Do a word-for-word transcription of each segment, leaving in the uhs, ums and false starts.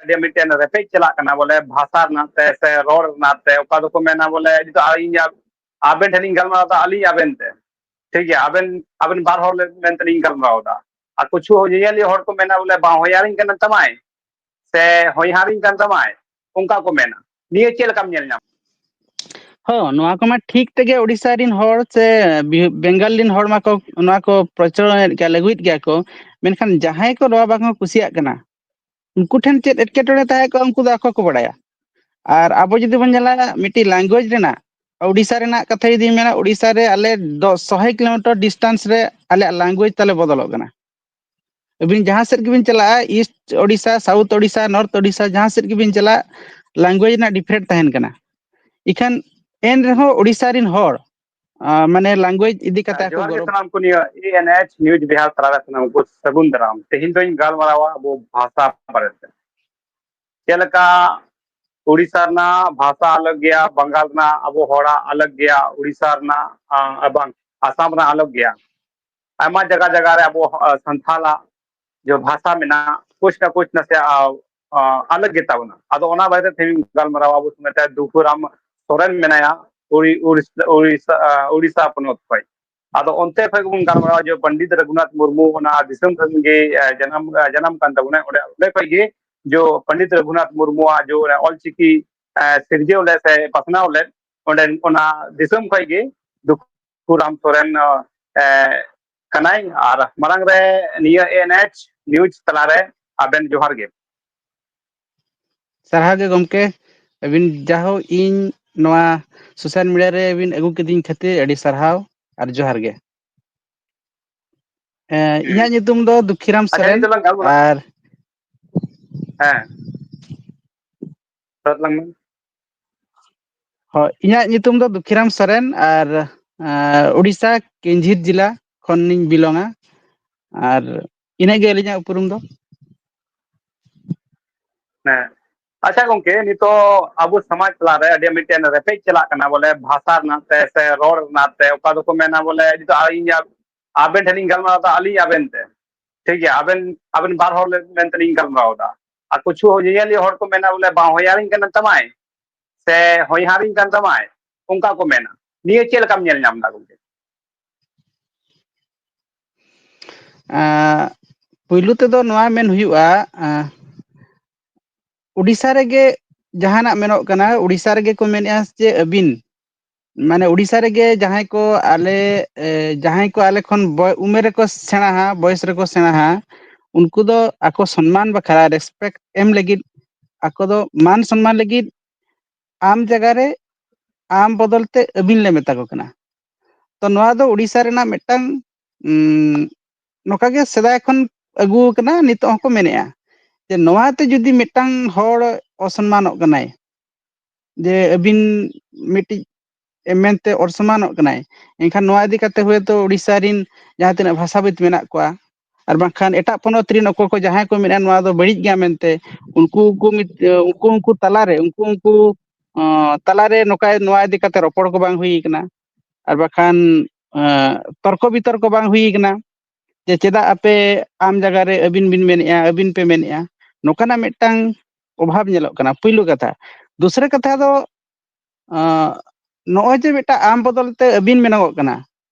ᱡᱮ ᱢᱤᱫᱴᱮᱱ ᱨᱮᱯᱮᱡ ᱪᱟᱞᱟᱜ ᱠᱟᱱᱟ ᱵᱚᱞᱮ, ᱵᱷᱟᱥᱟ ᱨᱮᱱᱟᱜ ᱛᱮ ᱥᱮ ᱨᱚᱲ ᱨᱮᱱᱟᱜ ᱛᱮ, ᱚᱠᱟ ᱫᱚᱠᱚ ᱢᱮᱱᱟ ᱵᱚᱞᱮ, ᱡᱩᱫᱤ ᱟᱹᱞᱤᱧ ᱟᱵᱮᱱ ᱴᱷᱮᱱ ᱞᱤᱧ ᱜᱟᱞᱢᱟᱨᱟᱣ ᱮᱫᱟ, ᱟᱹᱞᱤᱧ ᱟᱵᱮᱱ ᱛᱮ, ᱴᱷᱤᱠ ᱜᱮᱭᱟ, ᱟᱵᱮᱱ ᱟᱵᱮᱱ ᱵᱟᱨ ᱦᱚᱲ ᱢᱮᱱᱛᱮ ᱞᱤᱧ ᱜᱟᱞᱢᱟᱨᱟᱣ ᱮᱫᱟ, ᱟᱨ ᱠᱩᱪᱷᱩ ᱧᱮᱧᱮᱞᱤᱭᱟᱹ ᱦᱚᱲ ᱠᱚ ᱢᱮᱱᱟ ᱵᱚᱞᱮ, ᱵᱟᱝ ᱦᱚᱧᱦᱟᱨᱤᱧ ᱠᱟᱱ ᱛᱟᱢᱟᱭ ᱥᱮ ᱦᱚᱧᱦᱟᱨᱤᱧ ᱠᱟᱱ ᱛᱟᱢᱟᱭ, ᱚᱱᱠᱟ ᱠᱚ ᱢᱮᱱᱟ᱾ ᱱᱤᱭᱟᱹ ᱪᱮᱫ ᱞᱮᱠᱟᱢ ᱧᱮᱞ ᱧᱟᱢ? ᱦᱚᱸ, ᱱᱚᱣᱟ ᱠᱚᱢᱟ ᱴᱷᱤᱠ ᱛᱮᱜᱮ ᱳᱰᱤᱥᱟ ᱨᱮᱱ ᱦᱚᱲ ᱥᱮ ᱵᱮᱝᱜᱟᱞ ᱨᱮᱱ ᱦᱚᱲ ᱢᱟᱠᱚ ᱱᱚᱣᱟ ᱠᱚ ᱯᱨᱚᱪᱚᱞᱚᱱᱮᱫ ᱜᱮᱭᱟ, ᱞᱟᱹᱜᱩᱭᱮᱫ ᱜᱮᱭᱟ ᱠᱚ᱾ ᱢᱮᱱᱠᱷᱟᱱ ᱡᱟᱦᱟᱸᱭ ᱠᱚ ᱱᱚᱣᱟ ᱵᱟᱝ ᱠᱚ ᱠᱩᱥᱤᱭᱟᱜ ᱠᱟᱱᱟ, ᱩᱱᱠᱩ ᱴᱷᱮᱱ ᱪᱮᱫ ᱮᱴᱠᱮᱴᱚᱬᱮ ᱛᱟᱦᱮᱸ ᱠᱚᱜᱼᱟ, ᱩᱱᱠᱩ ᱫᱚ ᱟᱠᱚ ᱠᱚ ᱵᱟᱲᱟᱭᱟ᱾ ᱟᱨ ᱟᱵᱚ ᱡᱩᱫᱤ ᱵᱚᱱ ᱧᱮᱞᱟ ᱢᱤᱫᱴᱤᱡ ᱞᱮᱝᱜᱩᱭᱮᱡᱽ ᱨᱮᱱᱟᱜ, ᱳᱰᱤᱥᱟ ᱨᱮᱱᱟᱜ ᱠᱟᱛᱷᱟ ᱡᱩᱫᱤᱧ ᱢᱮᱱᱟ, ᱳᱰᱤᱥᱟ ᱨᱮ ᱟᱞᱮ ᱫᱚ ᱥᱚ ᱠᱤᱞᱳᱢᱤᱴᱟᱨ ᱰᱤᱥᱴᱮᱱᱥ ᱨᱮ ᱟᱞᱮᱭᱟᱜ ᱞᱮᱝᱜᱩᱭᱮᱡᱽ ᱛᱟᱞᱮ ᱵᱚᱫᱚᱞᱚᱜ ᱠᱟᱱᱟ᱾ ᱟᱹᱵᱤᱱ ᱡᱟᱦᱟᱸ ᱥᱮᱫ ᱜᱮᱵᱤᱱ ᱪᱟᱞᱟᱜᱼᱟ, East Odisha, South Odisha, north Odisha, ᱡᱟᱦᱟᱸ ᱥᱮᱫ ᱜᱮᱵᱤᱱ ᱪᱟᱞᱟᱜ, ᱞᱮᱝᱜᱩᱭᱮᱡᱽ ᱨᱮᱱᱟᱜ ᱰᱤᱯᱷᱟᱨᱮᱱᱴ ᱛᱟᱦᱮᱱ ᱠᱟᱱᱟ᱾ ᱤᱠᱷᱟᱹᱱ ᱮᱱ ᱨᱮᱦᱚᱸ ᱳᱰᱤᱥᱟ ᱨᱮᱱ ᱦᱚᱲ ᱢᱟᱱᱮ ᱞᱮᱝᱜᱩᱭᱮᱡᱽ ᱤᱫᱤ ᱠᱟᱛᱮ ᱟᱠᱚ ᱡᱚᱦᱟᱨ ᱜᱮ ᱜᱚᱨᱚᱵᱽ᱾ ᱥᱟᱱᱟᱢ ᱠᱚ ᱱᱤᱭᱟᱹ ᱮ ᱮᱱ ᱮᱭᱤᱪ ᱱᱤᱭᱩᱡᱽ ᱵᱤᱦᱟᱨ ᱛᱟᱞᱟ ᱨᱮ ᱥᱟᱱᱟᱢ ᱠᱚ ᱥᱟᱹᱜᱩᱱ ᱫᱟᱨᱟᱢ᱾ ᱛᱮᱦᱮᱧ ᱫᱚᱧ ᱜᱟᱞᱢᱟᱨᱟᱣᱟ ᱟᱵᱚ ᱵᱷᱟᱥᱟ ᱵᱟᱨᱮᱛᱮ᱾ ᱪᱮᱫ ᱞᱮᱠᱟ ᱩᱲᱤᱥᱥᱟ ᱨᱮᱱᱟᱜ ᱵᱷᱟᱥᱟ ᱟᱞᱟᱜᱽ ᱜᱮᱭᱟ, ᱵᱟᱝᱜᱟᱞ ᱨᱮᱱᱟᱜ ᱟᱵᱚ ᱦᱚᱲᱟᱜ ᱟᱞᱟᱜᱽ ᱜᱮᱭᱟ, ᱩᱲᱤᱥᱥᱟ ᱨᱮᱱᱟᱜ, ᱟᱸ, ᱵᱟᱝ, ᱟᱥᱟᱢ ᱨᱮᱱᱟᱜ ᱟᱞᱟᱜᱽ ᱜᱮᱭᱟ᱾ ᱟᱭᱢᱟ ᱡᱟᱭᱜᱟ ᱡᱟᱭᱜᱟ ᱨᱮ ᱟᱵᱚ, ᱟᱸ, ᱥᱟᱱᱛᱷᱟᱞᱟᱜ ᱡᱮ ᱵᱷᱟᱥᱟ ᱢᱮᱱᱟᱜᱼᱟ, ᱠᱩᱪ ᱱᱟ ᱠᱩᱪ ᱱᱟᱥᱮ, ᱟᱸ, ᱟᱸ, ᱟᱞᱟᱜᱽ ᱜᱮᱛᱟ ᱵᱚᱱᱟ᱾ ᱟᱫᱚ ᱚᱱᱟ ᱵᱟᱨᱮ ᱛᱮ ᱛᱮᱦᱮᱧ ᱜᱟᱞᱢᱟᱨᱟᱣ ᱟᱵᱚ ᱥᱚᱸᱜᱮ ᱛᱮ ᱫᱩᱠᱷᱩᱨᱟᱢ ᱥᱚᱨᱮᱱ ᱢᱮᱱᱟᱭᱟ, ᱩᱲᱤ-, ᱩᱲᱤᱥ-, ᱩᱲᱤᱥᱥᱟ, ᱟᱸ, ᱩᱲᱤᱥᱥᱟ ᱯᱚᱱᱚᱛ ᱠᱷᱚᱱ᱾ ᱟᱫᱚ ᱚᱱᱛᱮ ᱠᱷᱚᱱ ᱜᱮᱵᱚᱱ ᱜᱟᱞᱢᱟᱨᱟᱣᱟ ᱡᱮ ᱯᱚᱱᱰᱤᱛ ᱨᱚᱜᱷᱩᱱᱟᱛᱷ ᱢᱩᱨᱢᱩ ᱚᱱᱟ ᱫᱤᱥᱚᱢ ᱠᱷᱚᱱ ᱜᱮ, ᱮ, ᱡᱟᱱᱟᱢ, ᱮ, ᱡᱟᱱᱟᱢ ᱠᱟᱱ ᱛᱟᱵᱚᱱᱟ᱾ ᱚᱸᱰᱮ, ᱚᱸᱰᱮ ᱠᱷᱚᱱ ᱜᱮ ᱡᱚ ᱯᱚᱱᱰᱤᱛ ᱨᱚᱜᱷᱩᱱᱟᱛᱷ ᱢᱩᱨᱢᱩᱣᱟᱜ ᱡᱚ ᱚᱞᱪᱤᱠᱤ, ᱮ, ᱥᱤᱨᱡᱟᱹᱣ ᱞᱮᱫ ᱥᱮ ᱯᱟᱥᱱᱟᱣ ᱞᱮᱫ, ᱚᱸᱰᱮ ᱚᱱᱟ ᱫᱤᱥᱚᱢ ᱠᱷᱚᱱ ᱜᱮ ᱫᱩᱠᱷᱩᱨᱟᱢ ᱥᱚᱨᱮᱱ, ᱮ, ᱠᱟᱱᱟᱭ᱾ ᱟᱨ ᱢᱟᱲᱟᱝ ᱨᱮ ᱱᱤᱭᱟᱹ ᱮ ᱮᱱ ᱮᱭᱤᱪ ᱱᱤᱭᱩᱡᱽ ᱛᱟᱞᱟᱨᱮ ᱟᱵᱮᱱ ᱡᱚᱦᱟᱨ ᱜᱮ᱾ ᱥᱟᱨᱦᱟᱣ ᱜᱮ ᱜᱚᱢᱠᱮ, ᱟᱹᱵᱤᱱ ᱡᱟᱦᱳ ᱤᱧ ᱱᱚᱣᱟ ᱥᱳᱥᱟᱞ ᱢᱤᱰᱤᱭᱟ ᱨᱮ ᱵᱤᱱ ᱟᱹᱜᱩ ᱠᱤᱫᱤᱧ ᱠᱷᱟᱹᱛᱤᱨ ᱟᱹᱰᱤ ᱥᱟᱨᱦᱟᱣ ᱟᱨ ᱡᱚᱦᱟᱨ ᱜᱮ᱾ ᱮᱸ, ᱤᱧᱟᱹᱜ ᱧᱩᱛᱩᱢ ᱫᱚ ᱫᱩᱠᱷᱤᱨᱟᱢ ᱟᱪᱪᱷᱟ, ᱥᱚᱨᱮᱱ᱾ ᱱᱤᱛᱚᱜ ᱞᱟᱝ ᱜᱟᱞᱢᱟᱨᱟᱜᱼᱟ᱾ ᱟᱨ ᱦᱮᱸ, ᱨᱚᱲ ᱛᱟᱞᱟᱝ ᱢᱮ᱾ ᱦᱳᱭ, ᱤᱧᱟᱹᱜ ᱧᱩᱛᱩᱢ ᱫᱚ ᱫᱩᱠᱷᱤᱨᱟᱢ ᱥᱚᱨᱮᱱ ᱟᱨ, ᱮᱸ, ᱩᱲᱤᱥᱥᱟ ᱠᱮᱧᱡᱷᱤᱨ ᱡᱮᱞᱟ ᱠᱷᱚᱱᱤᱧ ᱵᱤᱞᱚᱝᱟ᱾ ᱟᱨ ᱤᱱᱟᱹᱜ ᱜᱮ ᱟᱹᱞᱤᱧᱟᱜ ᱩᱯᱨᱩᱢ ᱫᱚ᱾ ᱦᱮᱸ, ᱟᱪᱪᱷᱟ ᱜᱚᱝᱠᱮ, ᱱᱤᱛᱚᱜ ᱟᱵᱚ ᱥᱚᱢᱟᱡᱽ ᱛᱟᱞᱟᱨᱮ ᱟᱹᱰᱤ ᱢᱤᱫᱴᱮᱱ ᱨᱮᱯᱮᱡ ᱪᱟᱞᱟᱜ ᱠᱟᱱᱟ, ᱵᱚᱞᱮ ᱵᱷᱟᱥᱟ ᱨᱮᱱᱟᱜ ᱛᱮ ᱥᱮ ᱨᱚᱲ ᱨᱮᱱᱟᱜ ᱛᱮ᱾ ᱚᱠᱟ ᱫᱚᱠᱚ ᱢᱮᱱᱟ ᱵᱚᱞᱮ, ᱡᱩᱫᱤ ᱤᱧ ᱟᱵᱮᱱ ᱴᱷᱮᱱ ᱤᱧ ᱜᱟᱞᱢᱟᱨᱟᱣ ᱮᱫᱟ, ᱟᱹᱞᱤᱧ ᱟᱵᱮᱱ ᱛᱮ, ᱴᱷᱤᱠ ᱜᱮᱭᱟ, ᱟᱵᱮᱱ, ᱟᱵᱮᱱ ᱵᱟᱨ ᱦᱚᱲ ᱢᱮᱱᱛᱮ ᱞᱤᱧ ᱜᱟᱞᱢᱟᱨᱟᱣ ᱮᱫᱟ᱾ ᱟᱨ ᱠᱤᱪᱷᱩ ᱧᱮᱧᱮᱞᱤᱭᱟᱹ ᱦᱚᱲ ᱠᱚ ᱢᱮᱱᱟ ᱵᱚᱞᱮ ᱵᱟᱝ ᱦᱚᱧᱦᱟᱨᱤᱧ ᱠᱟᱱ ᱛᱟᱢᱟᱭ ᱥᱮ ᱦᱚᱧᱦᱟᱨᱤᱧ ᱠᱟᱱ ᱛᱟᱢᱟᱭ, ᱚᱱᱠᱟ ᱠᱚ ᱢᱮᱱᱟ᱾ ᱱᱤᱭᱟᱹ ᱪᱮᱫ ᱞᱮᱠᱟᱢ ᱧᱮᱞ ᱧᱟᱢ ᱮᱫᱟ ᱜᱚᱢᱠᱮ? ᱟᱸ, ᱯᱩᱭᱞᱩ ᱛᱮᱫᱚ ᱱᱚᱣᱟ ᱢᱮᱱ ᱦᱩᱭᱩᱜᱼᱟ, ᱟᱸ, ᱩᱰᱤᱥᱟ ᱨᱮᱜᱮ ᱡᱟᱦᱟᱱᱟᱜ ᱢᱮᱱᱚᱜ ᱠᱟᱱᱟ, ᱩᱰᱤᱥᱟ ᱨᱮᱜᱮ ᱠᱚ ᱢᱮᱱᱮᱫᱼᱟ ᱡᱮ ᱟᱹᱵᱤᱱ, ᱢᱟᱱᱮ ᱩᱰᱤᱥᱟ ᱨᱮᱜᱮ ᱡᱟᱦᱟᱸᱭ ᱠᱚ ᱟᱞᱮ, ᱮ, ᱡᱟᱦᱟᱸᱭ ᱠᱚ ᱟᱞᱮ ᱠᱷᱚᱱ ᱵᱚ-, ᱩᱢᱮᱨ ᱨᱮᱠᱚ ᱥᱮᱬᱟᱦᱟ, ᱵᱚᱭᱮᱥ ᱨᱮᱠᱚ ᱥᱮᱬᱟᱦᱟ, ᱩᱱᱠᱩ ᱫᱚ ᱟᱠᱚ ᱥᱚᱱᱢᱟᱱ ᱵᱟᱠᱷᱨᱟ, ᱨᱮᱥᱯᱮᱠᱴ ᱮᱢ ᱞᱟᱹᱜᱤᱫ, ᱟᱠᱚ ᱫᱚ ᱢᱟᱱ ᱥᱚᱱᱢᱟᱱ ᱞᱟᱹᱜᱤᱫ ᱟᱢ ᱡᱟᱭᱜᱟ ᱨᱮ ᱟᱢ ᱵᱚᱫᱚᱞ ᱛᱮ ᱟᱹᱵᱤᱱ ᱞᱮ ᱢᱮᱛᱟ ᱠᱚ ᱠᱟᱱᱟ᱾ ᱛᱚ ᱱᱚᱣᱟ ᱫᱚ ᱩᱰᱤᱥᱟ ᱨᱮᱱᱟᱜ ᱢᱤᱫᱴᱟᱝ, ᱩᱸ, ᱱᱚᱝᱠᱟ ᱜᱮ ᱥᱮᱫᱟᱭ ᱠᱷᱚᱱ ᱟᱹᱜᱩ ᱟᱠᱟᱱᱟ, ᱱᱤᱛᱚᱜ ᱦᱚᱸᱠᱚ ᱢᱮᱱᱮᱫᱼᱟ ᱡᱮ ᱱᱚᱣᱟ ᱛᱮ ᱡᱩᱫᱤ ᱢᱤᱫᱴᱟᱝ ᱦᱚᱲ ᱚᱥᱚᱱᱢᱟᱱᱚᱜ ᱠᱟᱱᱟᱭ, ᱡᱮ ᱟᱹᱵᱤᱱ ᱢᱤᱫᱴᱤᱡ ᱢᱮᱱᱛᱮ ᱚᱥᱚᱱᱢᱟᱱᱚᱜ ᱠᱟᱱᱟᱭ, ᱮᱱᱠᱷᱟᱱ ᱱᱚᱣᱟ ᱤᱫᱤ ᱠᱟᱛᱮ ᱦᱚᱭᱛᱳ ᱩᱰᱤᱥᱟ ᱨᱤᱱ ᱡᱟᱦᱟᱸ ᱛᱤᱱᱟᱹᱜ ᱵᱷᱟᱥᱟᱵᱤᱫ ᱢᱮᱱᱟᱜ ᱠᱚᱣᱟ, ᱟᱨ ᱵᱟᱝᱠᱷᱟᱱ ᱮᱴᱟᱜ ᱯᱚᱱᱚᱛ ᱨᱤᱱ ᱚᱠᱚᱭ ᱠᱚ ᱡᱟᱦᱟᱸᱭ ᱠᱚ ᱢᱮᱱᱟ ᱱᱚᱣᱟ ᱫᱚ ᱵᱟᱹᱲᱤᱡ ᱜᱮᱭᱟ ᱢᱮᱱᱛᱮ, ᱩᱱᱠᱩ ᱠᱚ ᱢᱤᱫ-, ᱩᱱᱠᱩ ᱩᱱᱠᱩ ᱛᱟᱞᱟᱨᱮ, ᱩᱱᱠᱩ ᱩᱱᱠᱩ, ᱚ, ᱛᱟᱞᱟᱨᱮ ᱱᱚᱝᱠᱟ ᱱᱚᱣᱟ ᱤᱫᱤ ᱠᱟᱛᱮ ᱨᱚᱯᱚᱲ ᱠᱚ ᱵᱟᱝ ᱦᱩᱭ ᱠᱟᱱᱟ, ᱟᱨ ᱵᱟᱠᱷᱟᱱ, ᱮ, ᱛᱚᱨᱠᱚ ᱵᱤᱛᱚᱨᱠᱚ ᱵᱟᱝ ᱦᱩᱭ ᱠᱟᱱᱟ ᱡᱮ ᱪᱮᱫᱟᱜ ᱟᱯᱮ ᱟᱢ ᱡᱟᱭᱜᱟ ᱨᱮ ᱟᱹᱵᱤᱱ ᱵᱤᱱ ᱢᱮᱱᱮᱫᱼᱟ, ᱟᱹᱵᱤᱱ ᱯᱮ ᱢᱮᱱᱮᱫᱼᱟ, ᱱᱚᱝᱠᱟᱱᱟᱜ ᱢᱤᱫᱴᱟᱝ ᱚᱵᱷᱟᱵᱽ ᱧᱮᱞᱚᱜ ᱠᱟᱱᱟ᱾ ᱯᱩᱭᱞᱩ ᱠᱟᱛᱷᱟ᱾ ᱫᱩᱥᱨᱟᱹ ᱠᱟᱛᱷᱟ ᱫᱚ, ᱟᱸ, ᱱᱚᱜᱼᱚᱭ ᱡᱮ ᱢᱤᱫᱴᱟᱝ ᱟᱢ ᱵᱚᱫᱚᱞ ᱛᱮ ᱟᱹᱵᱤᱱ ᱢᱮᱱᱚᱜᱚᱜ ᱠᱟᱱᱟ,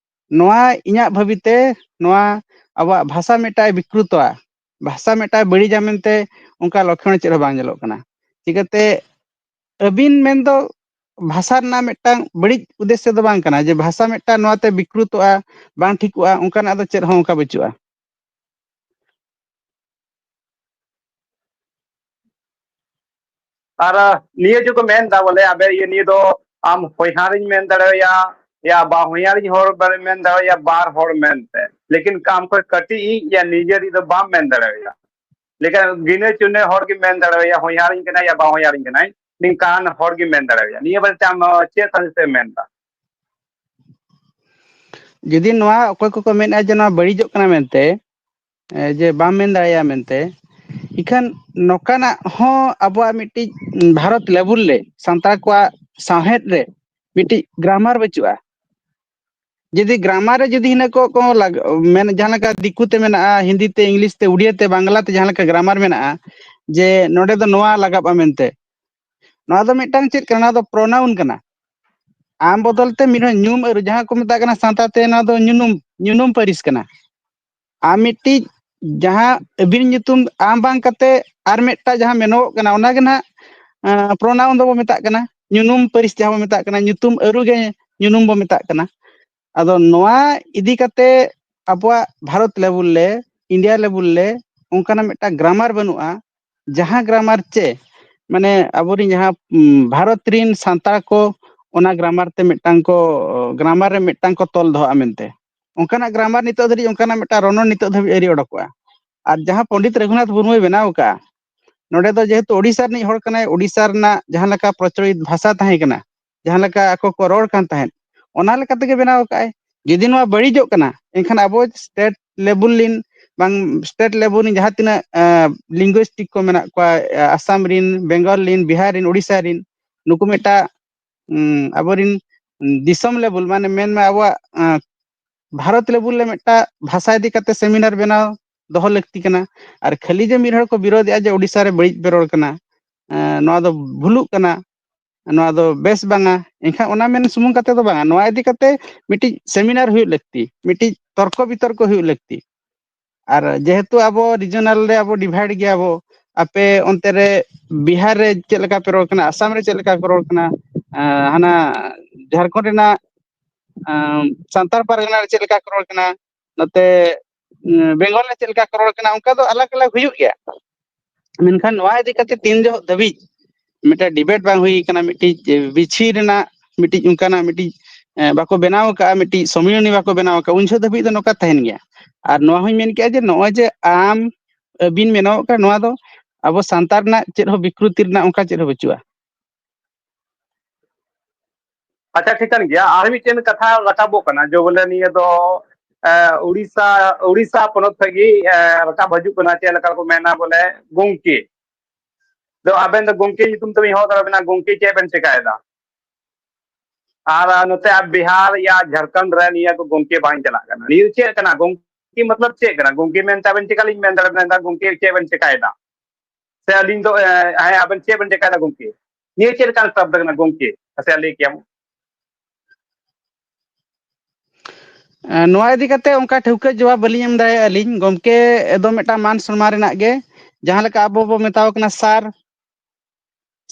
ᱱᱚᱣᱟ ᱤᱧᱟᱹᱜ ᱵᱷᱟᱹᱵᱤ ᱛᱮ ᱱᱚᱣᱟ ᱟᱵᱚᱣᱟᱜ ᱵᱷᱟᱥᱟ ᱢᱤᱫᱴᱟᱝ ᱵᱤᱠᱨᱩᱛᱚᱜᱼᱟ, ᱵᱷᱟᱥᱟ ᱢᱤᱫᱴᱟᱝ ᱵᱟᱹᱲᱤᱡᱟ ᱢᱮᱱᱛᱮ ᱚᱱᱠᱟ ᱞᱚᱠᱠᱷᱚᱬ ᱪᱮᱫ ᱦᱚᱸ ᱵᱟᱝ ᱧᱮᱞᱚᱜ ᱠᱟᱱᱟ᱾ ᱪᱤᱠᱟᱹᱛᱮ ᱟᱹᱵᱤᱱ ᱢᱮᱱᱫᱚ ᱵᱷᱟᱥᱟ ᱨᱮᱱᱟᱜ ᱢᱤᱫᱴᱟᱝ ᱵᱟᱹᱲᱤᱡ ᱩᱫᱽᱫᱮᱥᱥᱚ ᱫᱚ ᱵᱟᱝ ᱠᱟᱱᱟ ᱡᱮ ᱵᱷᱟᱥᱟ ᱢᱤᱫᱴᱟᱝ ᱱᱚᱣᱟᱛᱮ ᱵᱤᱠᱨᱩᱛᱚᱜᱼᱟ, ᱵᱟᱝ ᱴᱷᱤᱠᱚᱜᱼᱟ, ᱚᱱᱠᱟᱱᱟᱜ ᱫᱚ ᱪᱮᱫ ᱦᱚᱸ ᱚᱱᱠᱟ ᱵᱟᱹᱪᱩᱜᱼᱟ᱾ ᱟᱨ ᱱᱤᱭᱟᱹ ᱡᱮᱠᱚ ᱢᱮᱱ ᱮᱫᱟ ᱵᱚᱞᱮ ᱟᱵᱮ ᱤᱭᱟᱹ ᱱᱤᱭᱟᱹ ᱫᱚ ᱟᱢ ᱦᱚᱧᱦᱟᱨᱤᱧ ᱢᱮᱱ ᱫᱟᱲᱮᱣᱟᱭᱟ, ᱭᱟ ᱵᱟ ᱦᱚᱧᱦᱟᱨᱤᱧ ᱦᱚᱲ ᱵᱮᱱ ᱢᱮᱱ ᱫᱟᱲᱮᱣᱟᱭᱟ, ᱵᱟᱨ ᱦᱚᱲ ᱢᱮᱱᱛᱮ, ᱞᱮᱠᱤᱱ ᱟᱢ ᱠᱷᱚᱱ ᱠᱟᱹᱴᱤᱡ ᱤᱡ ᱭᱟ ᱱᱤᱡᱮᱨᱤᱡ ᱫᱚ ᱵᱟᱢ ᱢᱮᱱ ᱫᱟᱲᱮᱣᱟᱭᱟ᱾ ᱞᱮᱠᱤᱱ ᱜᱤᱱᱟᱹ ᱪᱩᱱᱟᱹ ᱦᱚᱲ ᱜᱮ ᱢᱮᱱ ᱫᱟᱲᱮᱣᱟᱭᱟ, ᱦᱚᱧᱦᱟᱨᱤᱧ ᱠᱟᱱᱟᱭ ᱭᱟ ᱵᱟ ᱦᱚᱧᱦᱟᱨᱤᱧ ᱠᱟᱱᱟᱭ, ᱱᱤᱝᱠᱟᱱ ᱦᱚᱲ ᱜᱮ ᱢᱮᱱ ᱫᱟᱲᱮᱣᱟᱭᱟ᱾ ᱱᱤᱭᱟᱹ ᱵᱟᱨᱮᱛᱮ ᱟᱢ ᱪᱮᱫ ᱥᱟᱸᱫᱮᱥ ᱮᱢ ᱢᱮᱱ ᱮᱫᱟ? ᱡᱩᱫᱤ ᱱᱚᱣᱟ ᱚᱠᱚᱭ ᱠᱚᱠᱚ ᱢᱮᱱᱮᱫᱼᱟ ᱡᱮ ᱱᱚᱣᱟ ᱵᱟᱹᱲᱤᱡᱚᱜ ᱠᱟᱱᱟ ᱢᱮᱱᱛᱮ, ᱮ, ᱡᱮ ᱵᱟᱢ ᱢᱮᱱ ᱫᱟᱲᱮᱭᱟᱜᱼᱟ ᱢᱮᱱᱛᱮ, ᱤᱠᱷᱟᱹᱱ ᱱᱚᱝᱠᱟᱱᱟᱜ ᱦᱚᱸ ᱟᱵᱚᱣᱟᱜ ᱢᱤᱫᱴᱤᱡ ᱵᱷᱟᱨᱚᱛ level ᱨᱮ ᱥᱟᱱᱛᱟᱲ ᱠᱚᱣᱟᱜ ᱥᱟᱶᱦᱮᱫ ᱨᱮ ᱢᱤᱫᱴᱤᱡ grammar ᱵᱟᱹᱪᱩᱜᱼᱟ᱾ ᱡᱩᱫᱤ grammar ᱨᱮ ᱡᱩᱫᱤ ᱦᱤᱱᱟᱹ ᱠᱚ, ᱠᱚ ᱞᱟᱜ-, ᱢᱮᱱ, ᱡᱟᱦᱟᱸ ᱞᱮᱠᱟ ᱫᱤᱠᱩ ᱛᱮ ᱢᱮᱱᱟᱜᱼᱟ, ᱦᱤᱱᱫᱤ ᱛᱮ, ᱤᱝᱞᱤᱥ ᱛᱮ, ᱩᱲᱤᱭᱟ ᱛᱮ, ᱵᱟᱝᱞᱟ ᱛᱮ ᱡᱟᱦᱟᱸ ᱞᱮᱠᱟ grammar ᱢᱮᱱᱟᱜᱼᱟ, ᱡᱮ ᱱᱚᱰᱮ ᱫᱚ ᱱᱚᱣᱟ ᱞᱟᱜᱟᱜᱼᱟ ᱢᱮᱱᱛᱮ᱾ ᱱᱚᱣᱟ ᱫᱚ ᱢᱤᱫᱴᱟᱝ ᱪᱮᱫ ᱠᱟᱱᱟ? ᱱᱚᱣᱟ ᱫᱚ ᱯᱨᱚᱱᱟᱣᱩᱱ ᱠᱟᱱᱟ᱾ ᱟᱢ ᱵᱚᱫᱚᱞ ᱛᱮ ᱢᱤᱫ ᱦᱚᱲ ᱧᱩᱢ ᱟᱹᱨᱩ, ᱡᱟᱦᱟᱸ ᱠᱚ ᱢᱮᱛᱟᱜ ᱠᱟᱱᱟ ᱥᱟᱶᱛᱟ ᱛᱮ, ᱱᱚᱣᱟ ᱫᱚ ᱧᱩᱱᱩᱢ, ᱧᱩᱱᱩᱢ ᱯᱟᱹᱨᱤᱥ ᱠᱟᱱᱟ᱾ ᱟᱢ ᱢᱤᱫᱴᱤᱡ ᱡᱟᱦᱟᱸ ᱟᱹᱵᱤᱱ ᱧᱩᱛᱩᱢ ᱟᱢ ᱵᱟᱝ ᱠᱟᱛᱮ ᱟᱨ ᱢᱤᱫᱴᱟᱜ ᱡᱟᱦᱟᱸ ᱢᱮᱱᱚᱜᱚᱜ ᱠᱟᱱᱟ, ᱚᱱᱟ ᱜᱮ ᱱᱟᱦᱟᱜ ᱯᱨᱚᱱᱟᱣᱩᱱ ᱫᱚᱵᱚ ᱢᱮᱛᱟᱜ ᱠᱟᱱᱟ, ᱧᱩᱱᱩᱢ ᱯᱟᱹᱨᱤᱥ ᱡᱟᱦᱟᱸ ᱵᱚ ᱢᱮᱛᱟᱜ ᱠᱟᱱᱟ, ᱧᱩᱛᱩᱢ ᱟᱹᱨᱩ ᱜᱮ ᱧᱩᱱᱩᱢ ᱵᱚ ᱢᱮᱛᱟᱜ ᱠᱟᱱᱟ᱾ ᱟᱫᱚ ᱱᱚᱣᱟ ᱤᱫᱤ ᱠᱟᱛᱮ ᱟᱵᱚᱣᱟᱜ ᱵᱷᱟᱨᱚᱛ ᱞᱮᱵᱩᱞ ᱞᱮ, ᱤᱱᱰᱤᱭᱟ ᱞᱮᱵᱩᱞ ᱞᱮ ᱚᱱᱠᱟᱱᱟᱜ ᱢᱤᱫᱴᱟᱝ ᱜᱨᱟᱢᱟᱨ ᱵᱟᱹᱱᱩᱜᱼᱟ, ᱡᱟᱦᱟᱸ ᱜᱨᱟᱢᱟᱨ ᱪᱮ ᱢᱟᱱᱮ ᱟᱵᱚᱨᱤᱱ ᱡᱟᱦᱟᱸ ᱩᱢ, ᱵᱷᱟᱨᱚᱛ ᱨᱤᱱ ᱥᱟᱱᱛᱟᱲ ᱠᱚ ᱚᱱᱟ ᱜᱨᱟᱢᱟᱨ ᱛᱮ ᱢᱤᱫᱴᱟᱝ ᱠᱚ, ᱜᱨᱟᱢᱟᱨ ᱨᱮ ᱢᱤᱫᱴᱟᱝ ᱠᱚ ᱛᱚᱞ ᱫᱚᱦᱚᱜᱼᱟ ᱢᱮᱱᱛᱮ᱾ ᱚᱱᱠᱟᱱᱟᱜ ᱜᱨᱟᱢᱟᱨ ᱱᱤᱛᱚᱜ ᱫᱷᱟᱹᱵᱤᱡ, ᱚᱱᱠᱟᱱᱟᱜ ᱢᱤᱫᱴᱟᱝ ᱨᱚᱱᱚᱲ ᱱᱤᱛᱚᱜ ᱫᱷᱟᱹᱵᱤᱡ ᱟᱹᱣᱨᱤ ᱚᱰᱚᱠᱚᱜᱼᱟ᱾ ᱟᱨ ᱡᱟᱦᱟᱸ ᱯᱚᱱᱰᱤᱛ ᱨᱚᱜᱷᱩᱱᱟᱛᱷ ᱢᱩᱨᱢᱩᱭ ᱵᱮᱱᱟᱣ ᱟᱠᱟᱫᱼᱟ, ᱱᱚᱰᱮ ᱫᱚ ᱡᱮᱦᱮᱛᱩ ᱳᱰᱤᱥᱟ ᱨᱤᱱᱤᱡ ᱦᱚᱲ ᱠᱟᱱᱟᱭ, ᱳᱰᱤᱥᱟ ᱨᱮᱱᱟᱜ ᱡᱟᱦᱟᱸ ᱞᱮᱠᱟ ᱯᱨᱚᱪᱚᱞᱤᱛ ᱵᱷᱟᱥᱟ ᱛᱟᱦᱮᱸ ᱠᱟᱱᱟ, ᱡᱟᱦᱟᱸ ᱞᱮᱠᱟ ᱟᱠᱚ ᱠᱚ ᱨᱚᱲ ᱠᱟᱱ ᱛᱟᱦᱮᱸᱫ, ᱚᱱᱟ ᱞᱮᱠᱟ ᱛᱮᱜᱮ ᱵᱮᱱᱟᱣ ᱟᱠᱟᱫᱼᱟᱭ᱾ ᱡᱩᱫᱤ ᱱᱚᱣᱟ ᱵᱟᱹᱲᱤᱡᱚᱜ ᱠᱟᱱᱟ, ᱮᱱᱠᱷᱟᱱ ᱟᱵᱚ ᱥᱴᱮᱴ ᱞᱮᱵᱩᱞ ᱨᱤᱱ ᱵᱟᱝ ᱥᱴᱮᱴ ᱞᱮᱵᱩᱞ ᱨᱤᱱ ᱡᱟᱦᱟᱸ ᱛᱤᱱᱟᱹᱜ ᱞᱤᱝᱜᱩᱭᱤᱥᱴᱤᱠ ᱠᱚ ᱢᱮᱱᱟᱜ ᱠᱚᱣᱟ, ᱟᱥᱟᱢ ᱨᱤᱱ, ᱵᱮᱝᱜᱚᱞ ᱨᱤᱱ, ᱵᱤᱦᱟᱨ ᱨᱤᱱ, ᱳᱰᱤᱥᱟ ᱨᱤᱱ, ᱱᱩᱠᱩ ᱢᱤᱫᱴᱟᱝ ᱩᱸ, ᱟᱵᱚᱨᱤᱱ ᱫᱤᱥᱚᱢ ᱞᱮᱵᱩᱞ, ᱢᱟᱱᱮ ᱢᱮᱱᱢᱮ ᱟᱵᱚᱣᱟᱜ ᱟᱸ, ᱵᱷᱟᱨᱚᱛ ᱞᱮᱵᱩᱞ ᱨᱮ ᱢᱤᱫᱴᱟᱝ ᱵᱷᱟᱥᱟ ᱤᱫᱤ ᱠᱟᱛᱮ ᱥᱮᱢᱤᱱᱟᱨ ᱵᱮᱱᱟᱣ ᱫᱚᱦᱚ ᱞᱟᱹᱠᱛᱤ ᱠᱟᱱᱟ᱾ ᱟᱨ ᱠᱷᱟᱹᱞᱤ ᱡᱮ ᱢᱤᱫ ᱦᱚᱲ ᱠᱚ ᱵᱤᱨᱳᱫᱮᱜᱼᱟ ᱡᱮ ᱳᱰᱤᱥᱟ ᱨᱮ ᱵᱟᱹᱲᱤᱡ ᱯᱮ ᱨᱚᱲ ᱠᱟᱱᱟ, ᱮᱸ, ᱱᱚᱣᱟ ᱫᱚ ᱵᱷᱩᱞᱩᱜ ᱠᱟᱱᱟ, ᱱᱚᱣᱟ ᱫᱚ ᱵᱮᱥ ᱵᱟᱝᱟ, ᱮᱱᱠᱷᱟᱱ ᱚᱱᱟ ᱢᱮᱱ ᱥᱩᱢᱩᱝ ᱠᱟᱛᱮ ᱫᱚ ᱵᱟᱝᱟ, ᱱᱚᱣᱟ ᱤᱫᱤ ᱠᱟᱛᱮ ᱢᱤᱫᱴᱤᱡ ᱥᱮᱢᱤᱱᱟᱨ ᱦᱩᱭᱩᱜ ᱞᱟᱹᱠᱛᱤ, ᱢᱤᱫᱴᱤᱡ ᱛᱚᱨᱠᱚ ᱵᱤᱛᱚᱨᱠᱚ ᱦᱩᱭᱩᱜ ᱞᱟᱹᱠᱛᱤ᱾ ᱟᱨ ᱡᱮᱦᱮᱛᱩ ᱟᱵᱚ ᱨᱤᱡᱚᱱᱟᱞ ᱨᱮ ᱟᱵᱚ ᱰᱤᱵᱷᱟᱭᱤᱰ ᱜᱮᱭᱟ ᱵᱚ, ᱟᱯᱮ ᱚᱱᱛᱮ ᱨᱮ ᱵᱤᱦᱟᱨ ᱨᱮ ᱪᱮᱫ ᱞᱮᱠᱟ ᱯᱮ ᱨᱚᱲ ᱠᱟᱱᱟ, ᱟᱥᱟᱢ ᱨᱮ ᱪᱮᱫ ᱞᱮᱠᱟ ᱠᱚ ᱨᱚᱲ ᱠᱟᱱᱟ, ᱟᱸ, ᱦᱟᱱᱟ ᱡᱷᱟᱲᱠᱷᱚᱸᱰ ᱨᱮᱱᱟᱜ, ᱟᱸ, ᱥᱟᱱᱛᱟᱲ ᱯᱟᱨᱜᱟᱱᱟ ᱨᱮ ᱪᱮᱫ ᱞᱮᱠᱟ ᱠᱚ ᱨᱚᱲ ᱠᱟᱱᱟ, ᱱᱚᱛᱮ, ᱩᱸ, ᱵᱮᱝᱜᱚᱞ ᱨᱮ ᱪᱮᱫ ᱞᱮᱠᱟ ᱠᱚ ᱨᱚᱲ ᱠᱟᱱᱟ, ᱚᱱᱠᱟ ᱫᱚ ᱟᱞᱟᱜᱽ ᱟᱞᱟᱜᱽ ᱦᱩᱭᱩᱜ ᱜᱮᱭᱟ᱾ ᱢᱮᱱᱠᱷᱟᱱ ᱱᱚᱣᱟ ᱤᱫᱤ ᱠᱟᱛᱮ ᱛᱤᱱ ᱡᱚᱦᱚᱜ ᱫᱷᱟᱹᱵᱤᱡ ᱢᱤᱫᱴᱮᱱ ᱰᱤᱵᱮᱴ ᱵᱟᱝ ᱦᱩᱭ ᱠᱟᱱᱟ, ᱢᱤᱫᱴᱤᱡ ᱵᱤᱪᱷᱤ ᱨᱮᱱᱟᱜ ᱢᱤᱫᱴᱤᱡ ᱚᱱᱠᱟᱱᱟᱜ ᱢᱤᱫᱴᱤᱡ, ᱮ, ᱵᱟᱠᱚ ᱵᱮᱱᱟᱣ ᱟᱠᱟᱫᱼᱟ, ᱢᱤᱫᱴᱤᱡ ᱥᱚᱢᱢᱤᱞᱚᱱᱤ ᱵᱟᱠᱚ ᱵᱮᱱᱟᱣ ᱟᱠᱟᱫᱼᱟ, ᱩᱱ ᱡᱚᱦᱚᱜ ᱫᱷᱟᱹᱵᱤᱡ ᱫᱚ ᱱᱚᱝᱠᱟ ᱛᱟᱦᱮᱱ ᱜᱮᱭᱟ᱾ ᱟᱨ ᱱᱚᱣᱟ ᱦᱚᱸᱧ ᱢᱮᱱ ᱠᱮᱜᱼᱟ ᱡᱮ ᱱᱚᱜᱼᱚᱭ ᱡᱮ ᱟᱢ ᱟᱹᱵᱤᱱ ᱢᱮᱱᱚᱜ ᱠᱟᱱ, ᱱᱚᱣᱟ ᱫᱚ ᱟᱵᱚ ᱥᱟᱱᱛᱟᱲ ᱨᱮᱱᱟᱜ ᱪᱮᱫ ᱦᱚᱸ ᱵᱤᱠᱨᱩᱛᱤ ᱨᱮᱱᱟᱜ ᱚᱱᱠᱟ ᱪᱮᱫ ᱦᱚᱸ ᱵᱟᱹᱪᱩᱜᱼᱟ᱾ ᱟᱪᱪᱷᱟ, ᱴᱷᱤᱠᱟᱹᱱ ᱜᱮᱭᱟ᱾ ᱟᱨ ᱢᱤᱫᱴᱮᱱ ᱠᱟᱛᱷᱟ ᱨᱟᱠᱟᱵᱚᱜ ᱠᱟᱱᱟ ᱡᱮ ᱵᱚᱞᱮ ᱱᱤᱭᱟᱹ ᱫᱚ, ᱮ, ᱩᱲᱤᱥᱥᱟ, ᱩᱲᱤᱥᱥᱟ ᱯᱚᱱᱚᱛ ᱠᱷᱚᱱ ᱜᱮ, ᱮ, ᱨᱟᱠᱟᱵ ᱦᱤᱡᱩᱜ ᱠᱟᱱᱟ, ᱪᱮᱫ ᱞᱮᱠᱟ ᱠᱚ ᱢᱮᱱᱟ ᱵᱚᱞᱮ ᱜᱚᱝᱠᱮ᱾ ᱫᱚ ᱟᱵᱮᱱ ᱫᱚ ᱜᱚᱝᱠᱮ ᱧᱩᱛᱩᱢ ᱛᱮᱵᱮᱱ ᱦᱚᱦᱚ ᱫᱟᱲᱮᱭᱟᱵᱮᱱᱟ, "ᱜᱚᱝᱠᱮ ᱪᱮᱫ ᱵᱮᱱ ᱪᱮᱠᱟᱭᱮᱫᱟ?" ᱟᱨ ᱱᱚᱛᱮ ᱟᱨ ᱵᱤᱦᱟᱨ ᱭᱟ ᱡᱷᱟᱲᱠᱷᱚᱸᱰ ᱨᱮ ᱱᱤᱭᱟᱹ ᱠᱚ ᱜᱚᱝᱠᱮ ᱵᱟᱝ ᱪᱟᱞᱟᱜ ᱠᱟᱱᱟ᱾ ᱱᱤᱭᱟᱹ ᱪᱮᱫ ᱠᱟᱱᱟ? ᱜᱚᱝᱠᱮ ᱢᱚᱛᱞᱚᱵ ᱪᱮᱫ ᱠᱟᱱᱟ? ᱜᱚᱝᱠᱮ ᱢᱮᱱᱛᱮ ᱟᱵᱮᱱ ᱪᱮᱠᱟ ᱞᱤᱧ ᱢᱮᱱ ᱫᱟᱲᱮᱭᱟᱵᱮᱱᱟ, "ᱜᱚᱝᱠᱮ ᱪᱮᱫ ᱵᱮᱱ ᱪᱮᱠᱟᱭᱮᱫᱟ?" ᱥᱮ ᱟᱹᱞᱤᱧ ᱫᱚ, ᱮ, ᱦᱮᱸ, ᱟᱵᱮᱱ ᱪᱮᱫ ᱵᱮᱱ ᱪᱮᱠᱟᱭᱮᱫᱟ ᱜᱚᱢᱠᱮ? ᱱᱤᱭᱟᱹ ᱪᱮᱫ ᱞᱮᱠᱟᱱ ᱥᱟᱵᱫ ᱠᱟᱱᱟ ᱜᱚᱢᱠᱮ? ᱟᱪᱪᱷᱟ, ᱞᱟᱹᱭ ᱠᱮᱭᱟᱢ᱾ ᱮ, ᱱᱚᱣᱟ ᱤᱫᱤ ᱠᱟᱛᱮ ᱚᱱᱠᱟ ᱴᱷᱟᱹᱣᱠᱟᱹ ᱡᱚᱵᱟᱵ ᱵᱟᱹᱞᱤᱧ ᱮᱢ ᱫᱟᱲᱮᱭᱟᱜᱼᱟ ᱟᱹᱞᱤᱧ᱾ ᱜᱚᱢᱠᱮ ᱫᱚ ᱢᱤᱫᱴᱟᱝ ᱢᱟᱱ ᱥᱚᱱᱢᱟᱱ ᱨᱮᱱᱟᱜ ᱜᱮ, ᱡᱟᱦᱟᱸ ᱞᱮᱠᱟ ᱟᱵᱚ ᱵᱚ ᱢᱮᱛᱟᱣ ᱠᱟᱱᱟ ᱥᱟᱨ,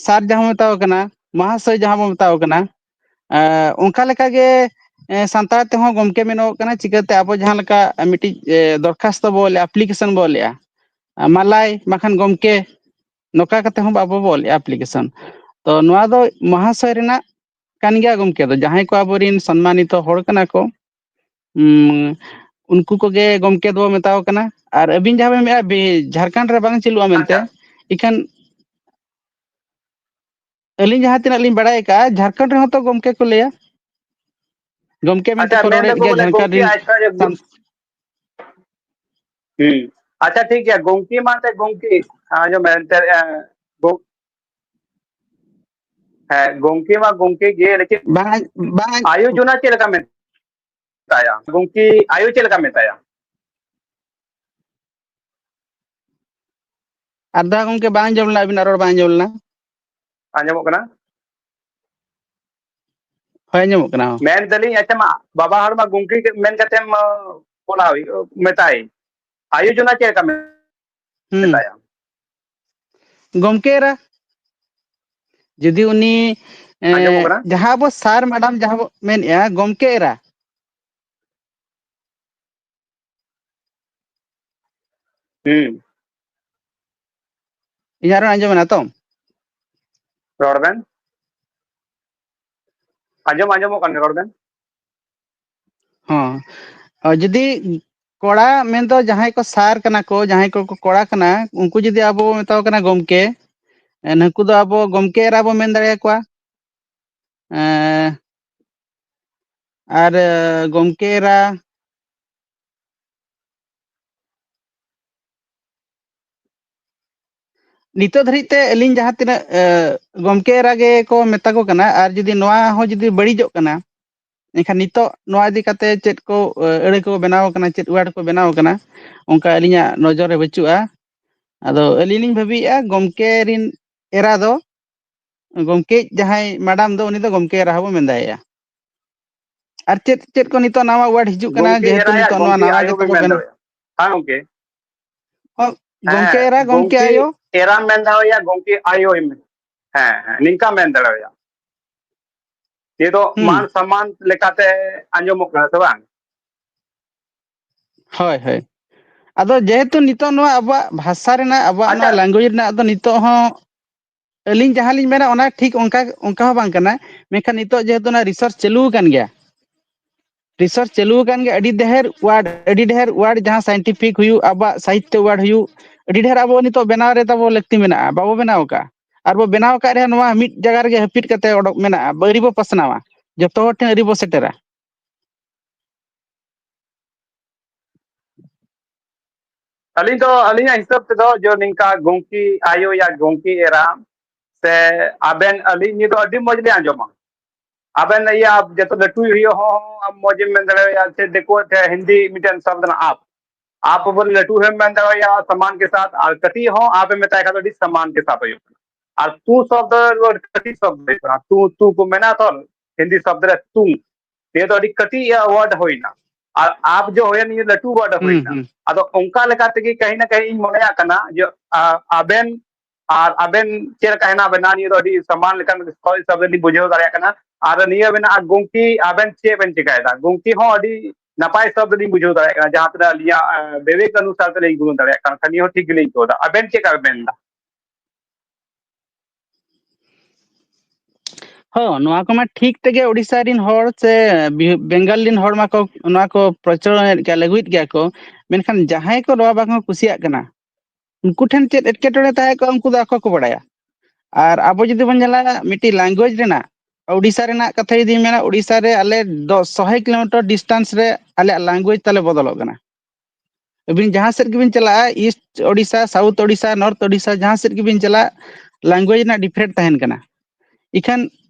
ᱥᱟᱨ ᱡᱟᱦᱟᱸ ᱵᱚ ᱢᱮᱛᱟᱣ ᱠᱟᱱᱟ, ᱢᱚᱦᱟᱥᱚᱭ ᱡᱟᱦᱟᱸ ᱵᱚ ᱢᱮᱛᱟᱣ ᱠᱟᱱᱟ, ᱮ, ᱚᱱᱠᱟ ᱞᱮᱠᱟᱜᱮ, ᱮ, ᱥᱟᱱᱛᱟᱲ ᱛᱮᱦᱚᱸ ᱜᱚᱢᱠᱮ ᱢᱮᱱᱚᱜ ᱠᱟᱱᱟ᱾ ᱪᱤᱠᱟᱹᱛᱮ ᱟᱵᱚ ᱡᱟᱦᱟᱸ ᱞᱮᱠᱟ ᱢᱤᱫᱴᱤᱡ, ᱮ, ᱫᱚᱨᱠᱷᱟᱥᱛᱚ ᱵᱚ ᱚᱞᱮᱜᱼᱟ, ᱟᱯᱞᱤᱠᱮᱥᱚᱱ ᱵᱚ ᱚᱞᱮᱜᱼᱟ, ᱮ, ᱢᱟᱞᱟᱭ ᱵᱟᱠᱷᱟᱱ ᱜᱚᱢᱠᱮ, ᱱᱚᱝᱠᱟ ᱠᱟᱛᱮ ᱦᱚᱸ ᱟᱵᱚ ᱵᱚ ᱚᱞᱮᱜᱼᱟ ᱟᱯᱞᱤᱠᱮᱥᱚᱱ᱾ ᱛᱚ ᱱᱚᱣᱟ ᱫᱚ ᱢᱚᱦᱟᱥᱚᱭ ᱨᱮᱱᱟᱜ ᱠᱟᱱ ᱜᱮᱭᱟ ᱜᱚᱢᱠᱮ, ᱫᱚ ᱡᱟᱦᱟᱸᱭ ᱠᱚ ᱟᱵᱚᱨᱮᱱ ᱥᱚᱱᱢᱟᱱᱤᱛᱚ ᱦᱚᱲ ᱠᱟᱱᱟ ᱠᱚ, ᱩᱢ, ᱩᱱᱠᱩ ᱠᱚᱜᱮ ᱜᱚᱢᱠᱮ ᱫᱚᱵᱚ ᱢᱮᱛᱟᱣ ᱠᱟᱱᱟ᱾ ᱟᱨ ᱟᱹᱵᱤᱱ ᱡᱟᱦᱟᱸ ᱵᱤᱱ ᱢᱮᱱᱮᱫᱼᱟ ᱵᱤ-, ᱡᱷᱟᱲᱠᱷᱚᱸᱰ ᱨᱮ ᱵᱟᱝ ᱪᱟᱹᱞᱩᱜᱼᱟ ᱢᱮᱱᱛᱮ, ᱟᱪᱪᱷᱟ᱾ ᱤᱠᱷᱟᱹᱱ ᱟᱹᱞᱤᱧ ᱡᱟᱦᱟᱸ ᱛᱤᱱᱟᱹᱜ ᱞᱤᱧ ᱵᱟᱲᱟᱭ ᱟᱠᱟᱫᱼᱟ, ᱡᱷᱟᱲᱠᱷᱚᱸᱰ ᱨᱮᱦᱚᱸ ᱛᱚ ᱜᱚᱢᱠᱮ ᱠᱚ ᱞᱟᱹᱭᱟ, ᱜᱚᱢᱠᱮ ᱢᱮᱱᱛᱮ ᱟᱪᱪᱷᱟ, ᱠᱚ ᱢᱮᱱ ᱨᱚᱲᱮᱫ ᱫᱟᱠᱚ ᱜᱮᱭᱟ ᱵᱚᱞᱮ ᱡᱷᱟᱲᱠᱷᱚᱸᱰ ᱜᱚᱢᱠᱮ, ᱨᱮᱱ ᱟᱪᱪᱷᱟ, ᱟᱪᱪᱷᱟ, ᱥᱟᱱ- ᱦᱩᱸ᱾ ᱟᱪᱪᱷᱟ, ᱴᱷᱤᱠ ᱜᱮᱭᱟ, ᱜᱚᱢᱠᱮ ᱢᱟ ᱮᱱᱛᱮ ᱜᱚᱢᱠᱮ, ᱟᱸᱡᱚᱢ ᱢᱮ ᱮᱱᱛᱮ, ᱮ, ᱜᱚ-, ᱦᱮᱸ, ᱜᱚᱢᱠᱮ ᱢᱟ ᱜᱚᱢᱠᱮ ᱜᱮ, ᱞᱮᱠᱤᱱ ᱵᱟᱝ, ᱵᱟᱝ᱾ ᱟᱭᱳ ᱡᱚᱱᱟ ᱪᱮᱫ ᱞᱮᱠᱟ ᱢᱮᱛᱟᱭᱟ? ᱜᱚᱢᱠᱮ ᱟᱭᱳ ᱪᱮᱫ ᱞᱮᱠᱟ ᱢᱮᱛᱟᱭᱟ? ᱟᱨ ᱫᱷᱟᱣ ᱜᱚᱢᱠᱮ ᱵᱟᱝ ᱟᱸᱡᱚᱢ ᱞᱮᱱᱟ, ᱟᱹᱵᱤᱱᱟᱜ ᱨᱚᱲ ᱵᱟᱝ ᱟᱸᱡᱚᱢ ᱞᱮᱱᱟ᱾ ᱟᱸᱡᱚᱢᱚᱜ ᱠᱟᱱᱟ? ᱦᱳᱭ, ᱟᱸᱡᱚᱢᱚᱜ ᱠᱟᱱᱟ᱾ ᱢᱮᱱ ᱫᱟᱞᱤᱧ, ᱟᱪᱪᱷᱟ ᱢᱟ, ᱵᱟᱵᱟ ᱦᱚᱲ ᱢᱟ ᱜᱚᱢᱠᱮ ᱢᱮᱱ ᱠᱟᱛᱮᱢ, ᱚ, ᱚᱞᱟ ᱦᱩᱭᱩᱜ, ᱢᱮᱛᱟᱭ᱾ ᱟᱭᱳ ᱡᱚᱱᱟ ᱪᱮᱫ ᱞᱮᱠᱟ ᱦᱩᱸ᱾ ᱢᱮᱛᱟᱭᱟ? ᱜᱚᱢᱠᱮ ᱮᱨᱟ᱾ ᱡᱩᱫᱤ ᱩᱱᱤ, ᱮ, ᱟᱸᱡᱚᱢᱚᱜ ᱠᱟᱱᱟ? ᱡᱟᱦᱟᱸ ᱟᱵᱚ ᱥᱟᱨ ᱢᱮᱰᱟᱢ ᱡᱟᱦᱟᱸ ᱵᱚ ᱢᱮᱱᱮᱫᱼᱟ, ᱜᱚᱢᱠᱮ ᱮᱨᱟ᱾ ᱦᱩᱸ᱾ ᱤᱧᱟᱹᱜ ᱨᱚᱲ ᱟᱸᱡᱚᱢ ᱮᱱᱟ ᱛᱚ? ᱨᱚᱲ ᱵᱮᱱ᱾ ᱟᱸᱡᱚᱢ, ᱟᱸᱡᱚᱢᱚᱜ ᱠᱟᱱ ᱜᱮᱭᱟ, ᱨᱚᱲ ᱵᱮᱱ᱾ ᱦᱚᱸ᱾ ᱟᱨ ᱡᱩᱫᱤ ᱠᱚᱲᱟ ᱢᱮᱱᱫᱚ ᱡᱟᱦᱟᱸᱭ ᱠᱚ ᱥᱟᱨ ᱠᱟᱱᱟ ᱠᱚ, ᱡᱟᱦᱟᱸᱭ ᱠᱚ ᱠᱚᱲᱟ ᱠᱟᱱᱟ, ᱩᱱᱠᱩ ᱡᱩᱫᱤ ᱟᱵᱚ ᱵᱚ ᱢᱮᱛᱟᱣ ᱠᱟᱱᱟ ᱜᱚᱢᱠᱮ, ᱮ, ᱱᱩᱠᱩ ᱫᱚ ᱟᱵᱚ ᱜᱚᱢᱠᱮ ᱮᱨᱟ ᱵᱚ ᱢᱮᱱ ᱫᱟᱲᱮᱭᱟᱠᱚᱣᱟ᱾ ᱮ, ᱟᱨ, ᱮ, ᱜᱚᱢᱠᱮ ᱮᱨᱟ, ᱱᱤᱛᱚᱜ ᱫᱷᱟᱹᱨᱤᱡ ᱛᱮ ᱟᱹᱞᱤᱧ ᱡᱟᱦᱟᱸ ᱛᱤᱱᱟᱹᱜ, ᱮ, ᱜᱚᱢᱠᱮ ᱮᱨᱟ ᱜᱮ ᱠᱚ ᱢᱮᱛᱟ ᱠᱚ ᱠᱟᱱᱟ, ᱟᱨ ᱡᱩᱫᱤ ᱱᱚᱣᱟ ᱦᱚᱸ ᱡᱩᱫᱤ ᱵᱟᱹᱲᱤᱡᱚᱜ ᱠᱟᱱᱟ, ᱮᱱᱠᱷᱟᱱ ᱱᱤᱛᱚᱜ ᱱᱚᱣᱟ ᱤᱫᱤ ᱠᱟᱛᱮ ᱪᱮᱫ ᱠᱚ, ᱮ, ᱟᱹᱲᱟᱹ ᱠᱚ ᱵᱮᱱᱟᱣ ᱠᱟᱱᱟ, ᱪᱮᱫ word ᱠᱚ ᱵᱮᱱᱟᱣ ᱠᱟᱱᱟ, ᱚᱱᱠᱟ ᱟᱹᱞᱤᱧᱟᱜ ᱱᱚᱡᱚᱨ ᱨᱮ ᱵᱟᱹᱪᱩᱜᱼᱟ᱾ ᱟᱫᱚ ᱟᱹᱞᱤᱧ ᱞᱤᱧ ᱵᱷᱟᱹᱵᱤᱭᱮᱫᱼᱟ, ᱜᱚᱢᱠᱮ ᱨᱤᱱ ᱮᱨᱟ ᱫᱚ, ᱜᱚᱢᱠᱮ ᱡᱟᱦᱟᱸᱭ ᱢᱮᱰᱟᱢ ᱫᱚ, ᱩᱱᱤ ᱫᱚ ᱜᱚᱢᱠᱮ ᱮᱨᱟ ᱦᱚᱸᱵᱚ ᱢᱮᱱ ᱫᱟᱲᱮᱭᱟᱜᱼᱟ᱾ ᱟᱨ ᱪᱮᱫ ᱪᱮᱫ ᱠᱚ ᱱᱤᱛᱚᱜ ᱱᱟᱣᱟ ᱣᱟᱨᱰ ᱦᱤᱡᱩᱜ ᱠᱟᱱᱟ, ᱜᱚᱢᱠᱮ ᱡᱮᱦᱮᱛᱩ ᱮᱨᱟᱭᱟᱜ ᱱᱤᱛᱚᱜ ᱱᱚᱣᱟ ᱜᱚᱢᱠᱮ ᱱᱟᱣᱟ ᱟᱭᱳ ᱜᱮ ᱵᱮᱱ ᱛᱟᱵᱚ ᱢᱮᱱ ᱵᱮᱱᱟᱣ ᱫᱟᱲᱮᱭᱟᱜᱼᱟ᱾ ᱦᱮᱸ, ᱜᱚᱢᱠᱮ᱾ ᱦᱚᱸ, ᱜᱚᱢᱠᱮ ᱦᱮᱸ, ᱮᱨᱟ, ᱜᱚᱢᱠᱮ ᱜᱚᱢᱠᱮ ᱟᱭᱳ᱾ ᱮᱨᱟ ᱢᱮᱱ ᱫᱟᱲᱮᱭᱟᱜᱼᱟ, ᱜᱚᱢᱠᱮ ᱟᱭᱳ᱾ ᱦᱮᱸ, ᱦᱮᱸ, ᱱᱤᱝᱠᱟ ᱢᱮᱱ ᱫᱟᱲᱮᱭᱟᱜᱼᱟ᱾ ᱱᱤᱭᱟᱹ ᱫᱚ ᱦᱩᱸ᱾ ᱢᱟᱱ ᱥᱚᱢᱢᱟᱱ ᱞᱮᱠᱟᱛᱮ ᱟᱸᱡᱚᱢᱚᱜ ᱠᱟᱱᱟ ᱥᱮ ᱵᱟᱝ? ᱦᱳᱭ, ᱦᱳᱭ᱾ ᱟᱫᱚ ᱡᱮᱦᱮᱛᱩ ᱱᱤᱛᱚᱜ ᱱᱚᱣᱟ ᱟᱵᱚᱣᱟᱜ ᱵᱷᱟᱥᱟ ᱨᱮᱱᱟᱜ, ᱟᱵᱚᱣᱟᱜ ᱟᱪᱪᱷᱟ᱾ ᱱᱚᱣᱟ language ᱨᱮᱱᱟᱜ ᱫᱚ ᱱᱤᱛᱚᱜ ᱦᱚᱸ ᱟᱹᱞᱤᱧ ᱡᱟᱦᱟᱸ ᱞᱤᱧ ᱢᱮᱱᱟ, ᱚᱱᱟ ᱴᱷᱤᱠ ᱚᱱᱠᱟ, ᱚᱱᱠᱟ ᱦᱚᱸ ᱵᱟᱝ ᱠᱟᱱᱟ᱾ ᱢᱮᱱᱠᱷᱟᱱ ᱱᱤᱛᱚᱜ ᱡᱮᱦᱮᱛᱩ ᱚᱱᱟ research ᱪᱟᱹᱞᱩ ᱟᱠᱟᱱ ᱜᱮᱭᱟ, research ᱪᱟᱹᱞᱩ ᱟᱠᱟᱱ ᱜᱮᱭᱟ, ᱟᱹᱰᱤ ᱰᱷᱮᱨ word, ᱟᱹᱰᱤ ᱰᱷᱮᱨ word ᱡᱟᱦᱟᱸ scientific ᱦᱩᱭᱩᱜ, ᱟᱵᱚᱣᱟᱜ ᱥᱟᱦᱤᱛᱛᱚ word ᱦᱩᱭᱩᱜ, ᱟᱹᱰᱤ ᱰᱷᱮᱨ ᱟᱵᱚ ᱱᱤᱛᱚᱜ ᱵᱮᱱᱟᱣ ᱨᱮ ᱛᱟᱵᱚ ᱞᱟᱹᱠᱛᱤ ᱢᱮᱱᱟᱜᱼᱟ, ᱵᱟᱵᱚ ᱵᱮᱱᱟᱣ ᱟᱠᱟᱫ ᱨᱮᱦᱚᱸ ᱱᱚᱣᱟ ᱢᱤᱫ ᱡᱟᱭᱜᱟ ᱨᱮᱜᱮ ᱦᱟᱹᱯᱤᱫ ᱠᱟᱛᱮ ᱚᱰᱚᱠ ᱢᱮᱱᱟᱜᱼᱟ, ᱟᱹᱣᱨᱤ ᱵᱚ ᱯᱟᱥᱱᱟᱣᱟ, ᱡᱚᱛᱚ ᱦᱚᱲ ᱴᱷᱮᱱ ᱟᱹᱣᱨᱤ ᱵᱚ ᱥᱮᱴᱮᱨᱟ᱾ ᱟᱹᱞᱤᱧ ᱫᱚ, ᱟᱹᱞᱤᱧᱟᱜ ᱦᱤᱥᱟᱹᱵ ᱛᱮᱫᱚ, ᱡᱮ ᱱᱤᱝᱠᱟ ᱜᱚᱢᱠᱮ ᱟᱭᱳ ᱭᱟ ᱜᱚᱢᱠᱮ ᱮᱨᱟ, ᱥᱮ ᱟᱵᱮᱱ, ᱟᱹᱞᱤᱧ ᱱᱤᱭᱟᱹ ᱫᱚ ᱟᱹᱰᱤ ᱢᱚᱡᱽ ᱞᱤᱧ ᱟᱸᱡᱚᱢᱟ᱾ ᱟᱵᱮᱱ ᱤᱭᱟᱹ ᱡᱚᱛᱚ ᱞᱟᱹᱴᱩᱭ ᱦᱩᱭᱩᱜ ᱦᱚᱸ ᱟᱢ ᱢᱚᱡᱽ ᱮᱢ ᱢᱮᱱ ᱫᱟᱲᱮᱭᱟᱜᱼᱟ, ᱥᱮ ᱫᱤᱠᱩ ᱛᱮ ᱦᱤᱱᱫᱤ ᱢᱤᱫᱴᱮᱱ ᱥᱚᱵᱫ ᱢᱮᱱᱟᱜᱼᱟ, ᱟᱯ᱾ ᱟᱯ ᱵᱚᱞᱮ ᱞᱟᱹᱴᱩ ᱦᱚᱸᱢ ᱢᱮᱱ ᱫᱟᱲᱮᱭᱟᱜᱼᱟ ᱥᱚᱢᱢᱟᱱ ᱠᱮ ᱥᱟᱛᱷ, ᱟᱨ ᱠᱟᱹᱴᱤᱡ ᱦᱚᱸ ᱟᱯ ᱮᱢ ᱢᱮᱛᱟᱭ ᱠᱷᱟᱱ ᱫᱚ ᱟᱹᱰᱤ ᱥᱚᱢᱢᱟᱱ ᱠᱮ ᱥᱟᱛᱷ ᱦᱩᱭᱩᱜ ᱠᱟᱱᱟ᱾ ᱟᱨ ᱛᱩ ᱥᱚᱵᱫ ᱫᱚ ᱠᱟᱹᱴᱤᱡ ᱥᱚᱵᱫ ᱦᱩᱭᱩᱜ ᱠᱟᱱᱟ᱾ ᱛᱩ, ᱛᱩ ᱠᱚ ᱢᱮᱱᱟ ᱛᱚ ᱦᱤᱱᱫᱤ ᱥᱚᱵᱫ ᱨᱮ ᱛᱩ, ᱱᱤᱭᱟᱹ ᱫᱚ ᱟᱹᱰᱤ ᱠᱟᱹᱴᱤᱡ ᱣᱟᱨᱰ ᱦᱩᱭᱱᱟ᱾ ᱟᱨ ᱟᱯ ᱡᱚ ᱦᱩᱭᱮᱱ, ᱱᱤᱭᱟᱹ ᱞᱟᱹᱴᱩ ᱣᱟᱨᱰ ᱦᱩᱸ, ᱦᱩᱭᱱᱟ᱾ ᱦᱩᱸ᱾ ᱟᱫᱚ ᱚᱱᱠᱟ ᱞᱮᱠᱟ ᱛᱮᱜᱮ ᱠᱟᱹᱦᱤ ᱱᱟ ᱠᱟᱹᱦᱤ ᱤᱧ ᱢᱚᱱᱮᱭᱟᱜ ᱠᱟᱱᱟ ᱡᱮ, ᱟ, ᱟᱵᱮᱱ ᱟᱨ ᱟᱵᱮᱱ ᱪᱮᱫ ᱞᱮᱠᱟ ᱦᱮᱱᱟᱜ ᱵᱮᱱᱟ, ᱱᱤᱭᱟᱹ ᱫᱚ ᱟᱹᱰᱤ ᱥᱚᱢᱢᱟᱱ ᱞᱮᱠᱟᱱ ᱦᱤᱥᱟᱹᱵ ᱛᱮ ᱞᱤᱧ ᱵᱩᱡᱷᱟᱹᱣ ᱫᱟᱲᱮᱭᱟᱜ ᱠᱟᱱᱟ᱾ ᱟᱨ ᱱᱤᱭᱟᱹ ᱢᱮᱱᱟᱜᱼᱟ, ᱜᱚᱢᱠᱮ, ᱟᱵᱮᱱ ᱪᱮᱫ ᱵᱮᱱ ᱪᱮᱠᱟᱭᱮᱫᱟ? ᱜᱚᱢᱠᱮ ᱦᱚᱸ ᱟᱹᱰᱤ ᱱᱟᱯᱟᱭ ᱦᱤᱥᱟᱹᱵ ᱛᱮᱞᱤᱧ ᱵᱩᱡᱷᱟᱹᱣ ᱫᱟᱲᱮᱭᱟᱜ ᱠᱟᱱᱟ, ᱡᱟᱦᱟᱸ ᱛᱤᱱᱟᱹᱜ ᱟᱹᱞᱤᱧᱟᱜ, ᱮ, ᱵᱤᱵᱮᱠ ᱚᱱᱩᱥᱟᱨ ᱛᱮᱞᱤᱧ ᱜᱩᱱᱟᱹᱱ ᱫᱟᱲᱮᱭᱟᱜ ᱠᱟᱱᱟ᱾ ᱱᱤᱭᱟᱹ ᱦᱚᱸ ᱴᱷᱤᱠ ᱜᱮᱞᱤᱧ ᱟᱹᱭᱠᱟᱹᱣ ᱮᱫᱟ᱾ ᱟᱵᱮᱱ ᱪᱮᱫ ᱞᱮᱠᱟ ᱵᱮᱱ ᱢᱮᱱ ᱮᱫᱟ? ᱦᱚᱸ, ᱱᱚᱣᱟ ᱠᱚᱢᱟ ᱴᱷᱤᱠ ᱛᱮᱜᱮ ᱳᱰᱤᱥᱟ ᱨᱮᱱ ᱦᱚᱲ ᱥᱮ ᱵᱤ-, ᱵᱮᱝᱜᱟᱞ ᱨᱮᱱ ᱦᱚᱲ ᱢᱟᱠᱚ ᱱᱚᱣᱟ ᱠᱚ ᱯᱨᱚᱪᱚᱞᱚᱱᱮᱫ ᱜᱮᱭᱟ, ᱞᱟᱹᱜᱩᱭᱮᱫ ᱜᱮᱭᱟ ᱠᱚ᱾ ᱢᱮᱱᱠᱷᱟᱱ ᱡᱟᱦᱟᱸᱭ ᱠᱚ ᱱᱚᱣᱟ ᱵᱟᱝ ᱠᱚ ᱠᱩᱥᱤᱭᱟᱜ ᱠᱟᱱᱟ, ᱩᱱᱠᱩ ᱴᱷᱮᱱ ᱪᱮᱫ ᱮᱴᱠᱮᱴᱚᱬᱮ ᱛᱟᱦᱮᱸ ᱠᱚᱜᱼᱟ, ᱩᱱᱠᱩ ᱫᱚ ᱟᱠᱚ ᱠᱚ ᱵᱟᱲᱟᱭᱟ᱾ ᱟᱨ ᱟᱵᱚ ᱡᱩᱫᱤ ᱵᱚᱱ ᱧᱮᱞᱟ ᱢᱤᱫᱴᱤᱡ language ᱨᱮᱱᱟᱜ, ᱳᱰᱤᱥᱟ ᱨᱮᱱᱟᱜ ᱠᱟᱛᱷᱟ ᱡᱩᱫᱤᱧ ᱢᱮᱱᱟ, ᱳᱰᱤᱥᱟ ᱨᱮ ᱟᱞᱮ ᱫᱚ ᱥᱚ ᱠᱤᱞᱳᱢᱤᱴᱟᱨ distance ᱨᱮ ᱟᱞᱮᱭᱟᱜ language ᱛᱟᱞᱮ ᱵᱚᱫᱚᱞᱚᱜ ᱠᱟᱱᱟ᱾ ᱟᱹᱵᱤᱱ ᱡᱟᱦᱟᱸ ᱥᱮᱫ ᱜᱮᱵᱤᱱ ᱪᱟᱞᱟᱜᱼᱟ, East Odisha, South Odisha, North Odisha, ᱡᱟᱦᱟᱸ ᱥᱮᱫ ᱜᱮᱵᱤᱱ ᱪᱟᱞᱟᱜ, language ᱨᱮᱱᱟᱜ different ᱛᱟᱦᱮᱱ ᱠᱟᱱᱟ᱾ ᱤᱠᱷᱟᱹᱱ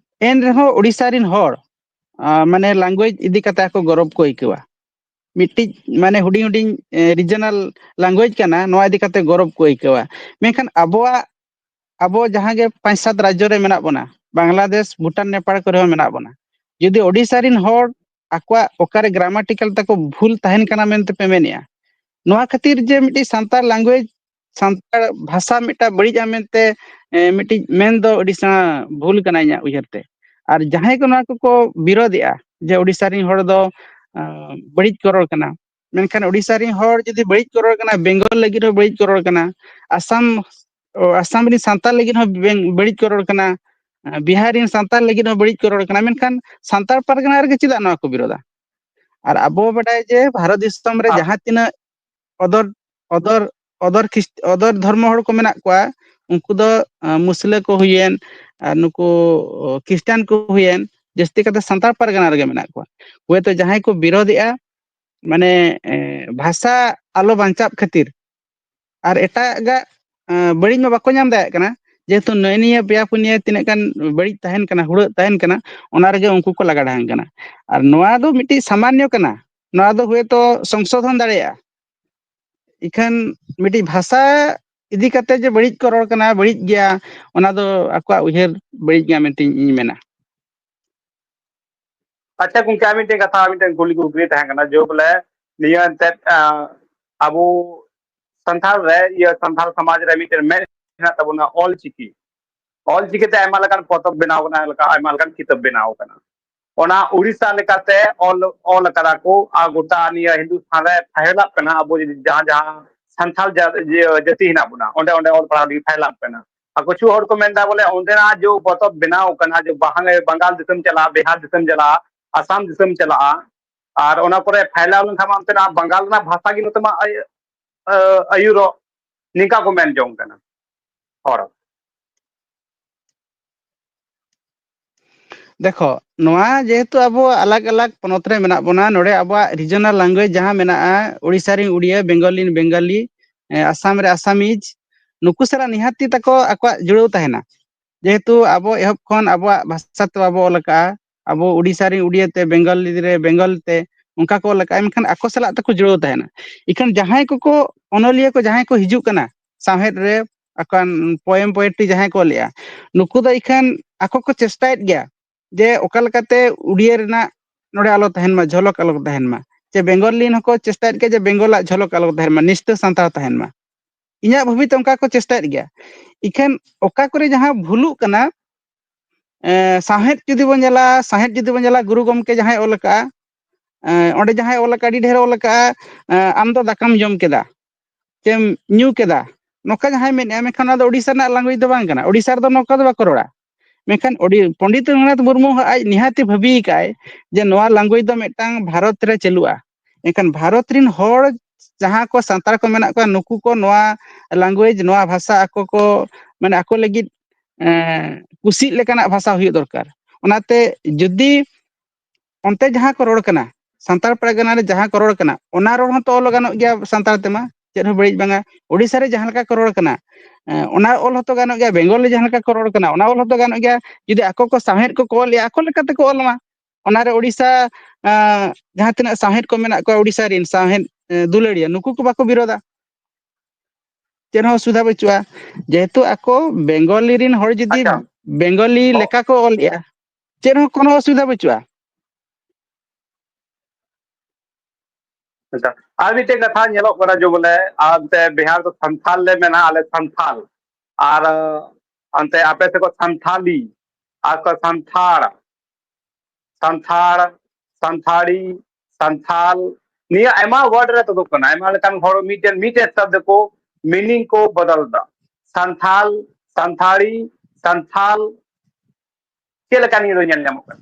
ᱮᱱ ᱨᱮᱦᱚᱸ ᱳᱰᱤᱥᱟ ᱨᱮᱱ ᱦᱚᱲ, ᱟ, ᱢᱟᱱᱮ language ᱤᱫᱤ ᱠᱟᱛᱮ ᱟᱠᱚ ᱜᱚᱨᱚᱵᱽ ᱠᱚ ᱟᱹᱭᱠᱟᱹᱣᱟ᱾ ᱢᱤᱫᱴᱤᱡ ᱢᱟᱱᱮ ᱦᱩᱰᱤᱧ ᱦᱩᱰᱤᱧ ᱨᱤᱡᱚᱱᱟᱞ ᱞᱮᱝᱜᱩᱭᱮᱡᱽ ᱠᱟᱱᱟ, ᱱᱚᱣᱟ ᱤᱫᱤ ᱠᱟᱛᱮ ᱜᱚᱨᱚᱵᱽ ᱠᱚ ᱟᱹᱭᱠᱟᱹᱣᱟ᱾ ᱢᱮᱱᱠᱷᱟᱱ ᱟᱵᱚᱣᱟᱜ, ᱟᱵᱚ ᱡᱟᱦᱟᱸ ᱜᱮ ᱯᱟᱸᱪ ᱥᱟᱛ ᱨᱟᱡᱽᱡᱚ ᱨᱮ ᱢᱮᱱᱟᱜ ᱵᱚᱱᱟ, ᱵᱟᱝᱞᱟᱫᱮᱥ, ᱵᱷᱩᱴᱟᱱ, ᱱᱮᱯᱟᱲ ᱠᱚᱨᱮ ᱦᱚᱸ ᱢᱮᱱᱟᱜ ᱵᱚᱱᱟ, ᱡᱩᱫᱤ ᱳᱰᱤᱥᱟ ᱨᱤᱱ ᱦᱚᱲ ᱟᱠᱚᱣᱟᱜ ᱚᱠᱟᱨᱮ ᱜᱨᱟᱢᱟᱴᱤᱠᱟᱞ ᱛᱟᱠᱚ ᱵᱷᱩᱞ ᱛᱟᱦᱮᱱ ᱠᱟᱱᱟ ᱢᱮᱱᱛᱮ ᱯᱮ ᱢᱮᱱᱮᱜᱼᱟ, ᱱᱚᱣᱟ ᱠᱷᱟᱹᱛᱤᱨ ᱡᱮ ᱢᱤᱫᱴᱤᱡ ᱥᱟᱱᱛᱟᱲ ᱞᱮᱝᱜᱩᱭᱮᱡᱽ, ᱥᱟᱱᱛᱟᱲ ᱵᱷᱟᱥᱟ ᱢᱤᱫᱴᱟᱝ ᱵᱟᱹᱲᱤᱡᱼᱟ ᱢᱮᱱᱛᱮ, ᱮ, ᱢᱤᱫᱴᱤᱡ ᱢᱮᱱ ᱫᱚ ᱟᱹᱰᱤ ᱥᱮᱬᱟ ᱵᱷᱩᱞ ᱠᱟᱱᱟ ᱤᱧᱟᱹᱜ ᱩᱭᱦᱟᱹᱨ ᱛᱮ᱾ ᱟᱨ ᱡᱟᱦᱟᱸᱭ ᱠᱚ ᱱᱚᱣᱟ ᱠᱚᱠᱚ ᱵᱤᱨᱳᱫᱮᱜᱼᱟ ᱡᱮ ᱳᱰᱤᱥᱟ ᱨᱤᱱ ᱦᱚᱲ ᱫᱚ, ᱮ, ᱵᱟᱹᱲᱤᱡ ᱠᱚ ᱨᱚᱲ ᱠᱟᱱᱟ, ᱢᱮᱱᱠᱷᱟᱱ ᱳᱰᱤᱥᱟ ᱨᱤᱱ ᱦᱚᱲ ᱡᱩᱫᱤ ᱵᱟᱹᱲᱤᱡ ᱠᱚ ᱨᱚᱲ ᱠᱟᱱᱟ, ᱵᱮᱝᱜᱚᱞ ᱞᱟᱹᱜᱤᱫ ᱦᱚᱸ ᱵᱟᱹᱲᱤᱡ ᱠᱚ ᱨᱚᱲ ᱠᱟᱱᱟ, ᱟᱥᱟᱢ, ᱚ, ᱟᱥᱟᱢ ᱨᱤᱱ ᱥᱟᱱᱛᱟᱲ ᱞᱟᱹᱜᱤᱫ ᱦᱚᱸ ᱵᱮᱝ-, ᱵᱟᱹᱲᱤᱡ ᱠᱚ ᱨᱚᱲ ᱠᱟᱱᱟ, ᱵᱤᱦᱟᱨ ᱨᱤᱱ ᱥᱟᱱᱛᱟᱲ ᱞᱟᱹᱜᱤᱫ ᱦᱚᱸ ᱵᱟᱹᱲᱤᱡ ᱠᱚ ᱨᱚᱲ ᱠᱟᱱᱟ, ᱢᱮᱱᱠᱷᱟᱱ ᱥᱟᱱᱛᱟᱲ ᱯᱟᱨᱜᱟᱱᱟ ᱨᱮᱜᱮ ᱪᱮᱫᱟᱜ ᱱᱚᱣᱟ ᱠᱚ ᱵᱤᱨᱳᱫᱟ? ᱟᱨ ᱟᱵᱚ ᱵᱟᱰᱟᱭ ᱡᱮ ᱵᱷᱟᱨᱚᱛ ᱫᱤᱥᱚᱢ ᱨᱮ ᱟᱨ ᱡᱟᱦᱟᱸ ᱛᱤᱱᱟᱹᱜ ᱚᱫᱚᱨ, ᱚᱫᱚᱨ, ᱚᱫᱚᱨ ᱠᱷᱤᱥ-, ᱚᱫᱚᱨ ᱫᱷᱚᱨᱢᱚ ᱦᱚᱲ ᱠᱚ ᱢᱮᱱᱟᱜ ᱠᱚᱣᱟ, ᱩᱱᱠᱩ ᱫᱚ, ᱟ, ᱢᱩᱥᱞᱟᱹ ᱠᱚ ᱦᱩᱭᱮᱱ, ᱟᱨ ᱱᱩᱠᱩ ᱠᱷᱨᱤᱥᱴᱟᱱ ᱠᱚ ᱦᱩᱭᱮᱱ, ᱡᱟᱹᱥᱛᱤ ᱠᱟᱛᱮ ᱥᱟᱱᱛᱟᱲ ᱯᱟᱨᱜᱟᱱᱟ ᱨᱮᱜᱮ ᱢᱮᱱᱟᱜ ᱠᱚᱣᱟ᱾ ᱦᱳᱭᱛᱳ ᱡᱟᱦᱟᱸᱭ ᱠᱚ ᱵᱤᱨᱳᱫᱮᱜᱼᱟ, ᱢᱟᱱᱮ, ᱮ, ᱵᱷᱟᱥᱟ ᱟᱞᱚ ᱵᱟᱧᱪᱟᱜ ᱠᱷᱟᱹᱛᱤᱨ, ᱟᱨ ᱮᱴᱟᱜᱟᱜ, ᱮ, ᱵᱟᱹᱲᱤᱡ ᱢᱟ ᱵᱟᱠᱚ ᱧᱟᱢ ᱫᱟᱲᱮᱭᱟᱜ ᱠᱟᱱᱟ, ᱡᱮᱦᱮᱛᱩ ᱱᱮᱜᱼᱮ ᱱᱤᱭᱟᱹ ᱯᱮᱭᱟ ᱯᱩᱱᱭᱟᱹ ᱛᱤᱱᱟᱹᱜ ᱜᱟᱱ ᱵᱟᱹᱲᱤᱡ ᱛᱟᱦᱮᱱ ᱠᱟᱱᱟ, ᱦᱩᱲᱟᱹᱜ ᱛᱟᱦᱮᱱ ᱠᱟᱱᱟ, ᱚᱱᱟ ᱨᱮᱜᱮ ᱩᱱᱠᱩ ᱠᱚ ᱞᱟᱜᱟ ᱰᱷᱟᱝ ᱠᱟᱱᱟ᱾ ᱟᱨ ᱱᱚᱣᱟ ᱫᱚ ᱢᱤᱫᱴᱤᱡ ᱥᱟᱢᱟᱱᱱᱚ ᱠᱟᱱᱟ, ᱱᱚᱣᱟ ᱫᱚ ᱦᱳᱭᱛᱳ ᱥᱚᱝᱥᱳᱫᱷᱚᱱ ᱫᱟᱲᱮᱭᱟᱜᱼᱟ᱾ ᱤᱠᱷᱟᱹᱱ ᱢᱤᱫᱴᱤᱡ ᱵᱷᱟᱥᱟ ᱤᱫᱤ ᱠᱟᱛᱮ ᱡᱮ ᱵᱟᱹᱲᱤᱡ ᱠᱚ ᱨᱚᱲ ᱠᱟᱱᱟ, ᱵᱟᱹᱲᱤᱡ ᱜᱮᱭᱟ, ᱚᱱᱟ ᱫᱚ ᱟᱠᱚᱣᱟᱜ ᱩᱭᱦᱟᱹᱨ ᱵᱟᱹᱲᱤᱡ ᱜᱮᱭᱟ ᱢᱮᱱᱛᱮ ᱤᱧ ᱢᱮᱱᱟ᱾ ᱟᱪᱪᱷᱟ ᱜᱚᱝᱠᱮ, ᱟᱨ ᱢᱤᱫᱴᱮᱱ ᱠᱟᱛᱷᱟ, ᱢᱤᱫᱴᱮᱱ ᱠᱩᱞᱤ ᱠᱩᱠᱞᱤ ᱛᱟᱦᱮᱸ ᱠᱟᱱᱟ, ᱡᱮ ᱵᱚᱞᱮ ᱱᱤᱭᱟᱹ ᱮᱱᱛᱮᱫ, ᱟᱸ, ᱟᱵᱚ ᱥᱟᱱᱛᱟᱲ ᱨᱮ, ᱤᱭᱟᱹ, ᱥᱟᱱᱛᱟᱲ ᱥᱚᱢᱟᱡᱽ ᱨᱮ ᱢᱤᱫᱴᱮᱱ ᱢᱮᱫ ᱦᱮᱱᱟᱜ ᱛᱟᱵᱚᱱᱟ, ᱚᱞ ᱪᱤᱠᱤ᱾ ᱚᱞ ᱪᱤᱠᱤ ᱛᱮ ᱟᱭᱢᱟ ᱞᱮᱠᱟᱱ ᱯᱚᱛᱚᱵ ᱵᱮᱱᱟᱣ ᱠᱟᱱᱟ, ᱞᱮᱠᱟ ᱟᱭᱢᱟ ᱞᱮᱠᱟᱱ ᱠᱤᱛᱟᱹᱵ ᱵᱮᱱᱟᱣ ᱠᱟᱱᱟ᱾ ᱚᱱᱟ ᱩᱲᱤᱥᱥᱟ ᱞᱮᱠᱟᱛᱮ ᱚᱞ, ᱚᱞ ᱟᱠᱟᱫᱟ ᱠᱚ, ᱟᱨ ᱜᱚᱴᱟ ᱱᱤᱭᱟᱹ ᱦᱤᱱᱫᱩᱥᱛᱷᱟᱱ ᱨᱮ ᱯᱷᱟᱭᱞᱟᱜ ᱠᱟᱱᱟ᱾ ᱟᱵᱚ ᱡᱩᱫᱤ ᱡᱟᱦᱟᱸ, ᱡᱟᱦᱟᱸ ᱥᱟᱱᱛᱟᱲ ᱡᱟ-, ᱤᱭᱟᱹ, ᱡᱟᱹᱛᱤ ᱦᱮᱱᱟᱜ ᱵᱚᱱᱟ, ᱚᱸᱰᱮ, ᱚᱸᱰᱮ ᱚᱞ ᱯᱟᱲᱦᱟᱣ ᱞᱟᱹᱜᱤᱫ ᱯᱷᱟᱭᱞᱟᱜ ᱠᱟᱱᱟ᱾ ᱟᱨ ᱠᱤᱪᱷᱩ ᱦᱚᱲ ᱠᱚ ᱢᱮᱱᱫᱟ ᱵᱚᱞᱮ ᱚᱸᱰᱮᱱᱟᱜ ᱡᱮ ᱯᱚᱛᱚᱵ ᱵᱮᱱᱟᱣ ᱠᱟᱱᱟ, ᱡᱮ ᱵᱟᱝ-, ᱵᱟᱝᱜᱟᱞ ᱫᱤᱥᱚᱢ ᱪᱟᱞᱟᱜᱼᱟ, ᱵᱤᱦᱟᱨ ᱫᱤᱥᱚᱢ ᱪᱟᱞᱟᱜᱼᱟ, ᱟᱥᱟᱢ ᱫᱤᱥᱚᱢ ᱪᱟᱞᱟᱜᱼᱟ, ᱟᱨ ᱚᱱᱟ ᱠᱚᱨᱮ ᱯᱷᱟᱭᱞᱟᱣ ᱞᱮᱱᱠᱷᱟᱱ ᱢᱟ ᱚᱱᱛᱮᱱᱟᱜ ᱵᱟᱝᱜᱟᱞ ᱨᱮᱱᱟᱜ ᱵᱷᱟᱥᱟ ᱜᱮ ᱱᱚᱛᱮ ᱢᱟ ᱟᱭ-, ᱟᱹ-, ᱟᱹᱭᱩᱨᱚᱜ, ᱱᱤᱝᱠᱟ ᱠᱚ ᱢᱮᱱ ᱡᱚᱝ ᱠᱟᱱᱟ ᱦᱚᱲ᱾ ᱫᱮᱠᱷᱚ, ᱱᱚᱣᱟ ᱡᱮᱦᱮᱛᱩ ᱟᱵᱚ ᱟᱞᱟᱜᱽ ᱟᱞᱟᱜᱽ ᱯᱚᱱᱚᱛ ᱨᱮ ᱢᱮᱱᱟᱜ ᱵᱚᱱᱟ, ᱱᱚᱰᱮ ᱟᱵᱚᱣᱟᱜ regional language ᱡᱟᱦᱟᱸ ᱢᱮᱱᱟᱜᱼᱟ, ᱳᱰᱤᱥᱟ ᱨᱮᱱ ᱩᱲᱤᱭᱟ, ᱵᱮᱝᱜᱚᱞᱤ ᱨᱮᱱ ᱵᱮᱝᱜᱟᱞᱤ, ᱮ, ᱟᱥᱟᱢ ᱨᱮ ᱟᱥᱟᱢᱤᱡᱽ, ᱱᱩᱠᱩ ᱥᱟᱞᱟᱜ ᱱᱤᱦᱟᱹᱛᱤ ᱛᱟᱠᱚ ᱟᱠᱚᱣᱟᱜ ᱡᱩᱲᱟᱹᱣ ᱛᱟᱦᱮᱱᱟ᱾ ᱡᱮᱦᱮᱛᱩ ᱟᱵᱚ ᱮᱦᱚᱵ ᱠᱷᱚᱱ ᱟᱵᱚᱣᱟᱜ ᱵᱷᱟᱥᱟ ᱛᱮ ᱵᱟᱵᱚ ᱚᱞ ᱟᱠᱟᱜᱼᱟ, ᱟᱵᱚ ᱳᱰᱤᱥᱟ ᱨᱮᱱ ᱩᱲᱤᱭᱟ ᱛᱮ, ᱵᱮᱝᱜᱚᱞᱤ ᱨᱮ ᱵᱮᱝᱜᱚᱞ ᱛᱮ, ᱚᱱᱠᱟ ᱠᱚ ᱚᱞ ᱟᱠᱟᱫᱼᱟ, ᱢᱮᱱᱠᱷᱟᱱ ᱟᱠᱚ ᱥᱟᱞᱟᱜ ᱛᱮᱠᱚ ᱡᱩᱲᱟᱹᱣ ᱛᱟᱦᱮᱱᱟ᱾ ᱤᱠᱷᱟᱹᱱ ᱡᱟᱦᱟᱸᱭ ᱠᱚᱠᱚ, ᱚᱱᱚᱞᱤᱭᱟᱹ ᱠᱚ ᱡᱟᱦᱟᱸᱭ ᱠᱚ ᱦᱤᱡᱩᱜ ᱠᱟᱱᱟ ᱥᱟᱶᱦᱮᱫ ᱨᱮ, ᱟᱠᱟᱱ poem poetry ᱡᱟᱦᱟᱸᱭ ᱠᱚ ᱚᱞᱮᱜᱼᱟ, ᱱᱩᱠᱩ ᱫᱚ ᱤᱠᱷᱟᱹᱱ ᱟᱠᱚ ᱠᱚ ᱪᱮᱥᱴᱟᱭᱮᱫ ᱜᱮᱭᱟ ᱡᱮ ᱚᱠᱟ ᱞᱮᱠᱟᱛᱮ ᱩᱲᱤᱭᱟᱹ ᱨᱮᱱᱟᱜ ᱱᱚᱰᱮ ᱟᱞᱚ ᱛᱟᱦᱮᱱ ᱢᱟ, ᱡᱷᱚᱞᱚᱠ ᱟᱞᱚ ᱛᱟᱦᱮᱱ ᱢᱟ᱾ ᱪᱮ ᱵᱮᱝᱜᱚᱞᱤᱱ ᱦᱚᱸᱠᱚ ᱪᱮᱥᱴᱟᱭᱮᱫ ᱜᱮᱭᱟ ᱡᱮ ᱵᱮᱝᱜᱚᱞᱟᱜ ᱡᱷᱚᱞᱚᱠ ᱟᱞᱚ ᱛᱟᱦᱮᱱ ᱢᱟ, ᱱᱤᱥᱴᱟᱹ ᱥᱟᱱᱛᱟᱲ ᱛᱟᱦᱮᱱ ᱢᱟ᱾ ᱤᱧᱟᱹᱜ ᱵᱷᱟᱹᱵᱤᱛ ᱚᱱᱠᱟ ᱠᱚ ᱪᱮᱥᱴᱟᱭᱮᱫ ᱜᱮᱭᱟ᱾ ᱤᱠᱷᱟᱹᱱ ᱚᱠᱟ ᱠᱚᱨᱮ ᱡᱟᱦᱟᱸ ᱵᱷᱩᱞᱩᱜ ᱠᱟᱱᱟ, ᱮ, ᱥᱟᱶᱦᱮᱫ ᱡᱩᱫᱤ ᱵᱚᱱ ᱧᱮᱞᱟ, ᱥᱟᱶᱦᱮᱫ ᱡᱩᱫᱤ ᱵᱚᱱ ᱧᱮᱞᱟ, ᱜᱩᱨᱩ ᱜᱚᱢᱠᱮ ᱡᱟᱦᱟᱸᱭ ᱚᱞ ᱟᱠᱟᱫᱼᱟ, ᱮ, ᱚᱸᱰᱮ ᱡᱟᱦᱟᱸᱭ ᱚᱞ ᱟᱠᱟᱫᱼᱟ, ᱟᱹᱰᱤ ᱰᱷᱮᱨ ᱚᱞ ᱟᱠᱟᱫᱼᱟ, ᱮ, "ᱟᱢ ᱫᱚ ᱫᱟᱠᱟᱢ ᱡᱚᱢ ᱠᱮᱫᱟ, ᱪᱮᱢ ᱧᱩ ᱠᱮᱫᱟ", ᱱᱚᱝᱠᱟ ᱡᱟᱦᱟᱸᱭ ᱢᱮᱱᱮᱫᱼᱟ, ᱢᱮᱱᱠᱷᱟᱱ ᱚᱱᱟ ᱫᱚ ᱳᱰᱤᱥᱟ ᱨᱮᱱᱟᱜ language ᱫᱚ ᱵᱟᱝ ᱠᱟᱱᱟ᱾ ᱳᱰᱤᱥᱟ ᱨᱮᱫᱚ ᱱᱚᱝᱠᱟ ᱫᱚ ᱵᱟᱠᱚ ᱨᱚᱲᱟ᱾ ᱢᱮᱱᱠᱷᱟᱱ ᱚᱰᱤ-, ᱯᱚᱱᱰᱤᱛ ᱨᱚᱜᱷᱩᱱᱟᱛᱷ ᱢᱩᱨᱢᱩ ᱦᱚᱸ ᱟᱡ ᱱᱤᱦᱟᱹᱛᱤ ᱵᱷᱟᱹᱵᱤ ᱟᱠᱟᱫᱼᱟᱭ ᱡᱮ ᱱᱚᱣᱟ language ᱫᱚ ᱢᱤᱫᱴᱟᱝ ᱵᱷᱟᱨᱚᱛ ᱨᱮ ᱪᱟᱹᱞᱩᱜᱼᱟ᱾ ᱮᱱᱠᱷᱟᱱ ᱵᱷᱟᱨᱚᱛ ᱨᱤᱱ ᱦᱚᱲ ᱡᱟᱦᱟᱸ ᱠᱚ ᱥᱟᱱᱛᱟᱲ ᱠᱚ ᱢᱮᱱᱟᱜ ᱠᱚᱣᱟ, ᱱᱩᱠᱩ ᱠᱚ ᱱᱚᱣᱟ language, ᱱᱚᱣᱟ ᱵᱷᱟᱥᱟ ᱟᱠᱚ ᱠᱚ, ᱢᱟᱱᱮ, ᱟᱠᱚ ᱞᱟᱹᱜᱤᱫ, ᱮᱸ, ᱠᱩᱥᱤᱜ ᱞᱮᱠᱟᱱᱟᱜ ᱵᱷᱟᱥᱟ ᱦᱩᱭᱩᱜ ᱫᱚᱨᱠᱟᱨ᱾ ᱚᱱᱟᱛᱮ ᱡᱩᱫᱤ ᱚᱱᱛᱮ ᱡᱟᱦᱟᱸ ᱠᱚ ᱨᱚᱲ ᱠᱟᱱᱟ, ᱥᱟᱱᱛᱟᱲ ᱯᱟᱨᱜᱟᱱᱟ ᱨᱮ ᱡᱟᱦᱟᱸ ᱠᱚ ᱨᱚᱲ ᱠᱟᱱᱟ, ᱚᱱᱟ ᱨᱚᱲ ᱦᱚᱸᱛᱚ ᱚᱞ ᱜᱟᱱᱚᱜ ᱜᱮᱭᱟ ᱥᱟᱱᱛᱟᱲ ᱛᱮᱢᱟ, ᱪᱮᱫ ᱦᱚᱸ ᱵᱟᱹᱲᱤᱡ ᱵᱟᱝᱟ᱾ ᱳᱰᱤᱥᱟ ᱨᱮ ᱡᱟᱦᱟᱸ ᱞᱮᱠᱟ ᱠᱚ ᱨᱚᱲ ᱠᱟᱱᱟ, ᱮᱸ, ᱚᱱᱟ ᱚᱞ ᱦᱚᱸᱛᱚ ᱜᱟᱱᱚᱜ ᱜᱮᱭᱟ᱾ ᱵᱮᱝᱜᱚᱞ ᱨᱮ ᱡᱟᱦᱟᱸ ᱞᱮᱠᱟ ᱠᱚ ᱨᱚᱲ ᱠᱟᱱᱟ, ᱚᱱᱟ ᱚᱞ ᱦᱚᱸᱛᱚ ᱜᱟᱱᱚᱜ ᱜᱮᱭᱟ᱾ ᱡᱩᱫᱤ ᱟᱠᱚ ᱠᱚ ᱥᱟᱶᱦᱮᱫ ᱠᱚᱠᱚ ᱚᱞᱮᱜᱼᱟ, ᱟᱠᱚ ᱞᱮᱠᱟ ᱛᱮᱠᱚ ᱚᱞ ᱢᱟ᱾ ᱚᱱᱟᱨᱮ ᱳᱰᱤᱥᱟ, ᱟᱸ, ᱡᱟᱦᱟᱸ ᱛᱤᱱᱟᱹᱜ ᱥᱟᱶᱦᱮᱫ ᱠᱚ ᱢᱮᱱᱟᱜ ᱠᱚᱣᱟ, ᱳᱰᱤᱥᱟ ᱨᱮᱱ ᱥᱟᱶᱦᱮᱫ, ᱮᱸ, ᱫᱩᱞᱟᱹᱲᱤᱭᱟᱹ, ᱱᱩᱠᱩ ᱠᱚ ᱵᱟᱠᱚ ᱵᱤᱨᱳᱫᱟ᱾ ᱪᱮᱫ ᱦᱚᱸ ᱚᱥᱩᱵᱤᱫᱷᱟ ᱵᱟᱹᱪᱩᱜᱼᱟ᱾ ᱡᱮᱦᱮᱛᱩ ᱟᱠᱚ ᱵᱮᱝᱜᱚᱞᱤ ᱨᱮᱱ ᱦᱚᱲ ᱡᱩᱫᱤ ᱟᱪᱪᱷᱟ᱾ ᱵᱮᱝᱜᱚᱞᱤ ᱚ᱾ ᱞᱮᱠᱟ ᱠᱚ ᱚᱞᱮᱜᱼᱟ, ᱪᱮᱫ ᱦᱚᱸ ᱠᱳᱱᱳ ᱚᱥᱩᱵᱤᱫᱷᱟ ᱵᱟᱹᱪᱩᱜᱼᱟ᱾ ᱟᱪᱪᱷᱟ, ᱟᱨ ᱢᱤᱫᱴᱮᱡ ᱠᱟᱛᱷᱟ ᱧᱮᱞᱚᱜ ᱠᱟᱱᱟ ᱡᱮ ᱵᱚᱞᱮ, ᱟᱨ ᱚᱱᱛᱮ ᱵᱤᱦᱟᱨ ᱫᱚ ᱥᱟᱱᱛᱷᱟᱞ ᱞᱮ ᱢᱮᱱᱟ, ᱟᱞᱮ ᱥᱟᱱᱛᱷᱟᱞ, ᱟᱨ ᱚᱱᱛᱮ ᱟᱯᱮ ᱥᱮᱫ ᱠᱚ ᱥᱟᱱᱛᱷᱟᱞᱤ, ᱟᱨ ᱠᱚ ᱥᱟᱱᱛᱷᱟᱲ, ᱥᱟᱱᱛᱷᱟᱲ, ᱥᱟᱱᱛᱷᱟᱲᱤ, ᱥᱟᱱᱛᱷᱟᱞ, ᱱᱤᱭᱟᱹ ᱟᱭᱢᱟ word ᱨᱮ ᱛᱩᱫᱩᱜ ᱠᱟᱱᱟ᱾ ᱟᱭᱢᱟ ᱞᱮᱠᱟᱱ ᱦᱚᱲ ᱢᱤᱫᱴᱮᱱ, ᱢᱤᱫᱴᱮᱱ ᱥᱚᱵᱫ ᱠᱚ meaning ᱠᱚ ᱵᱚᱫᱚᱞ ᱮᱫᱟ᱾ ᱥᱟᱱᱛᱷᱟᱞ, ᱥᱟᱱᱛᱷᱟᱲᱤ, ᱥᱟᱱᱛᱷᱟᱞ, ᱪᱮᱫ ᱞᱮᱠᱟ ᱱᱤᱭᱟᱹ ᱫᱚ ᱧᱮᱞ ᱧᱟᱢᱚᱜ ᱠᱟᱱᱟ?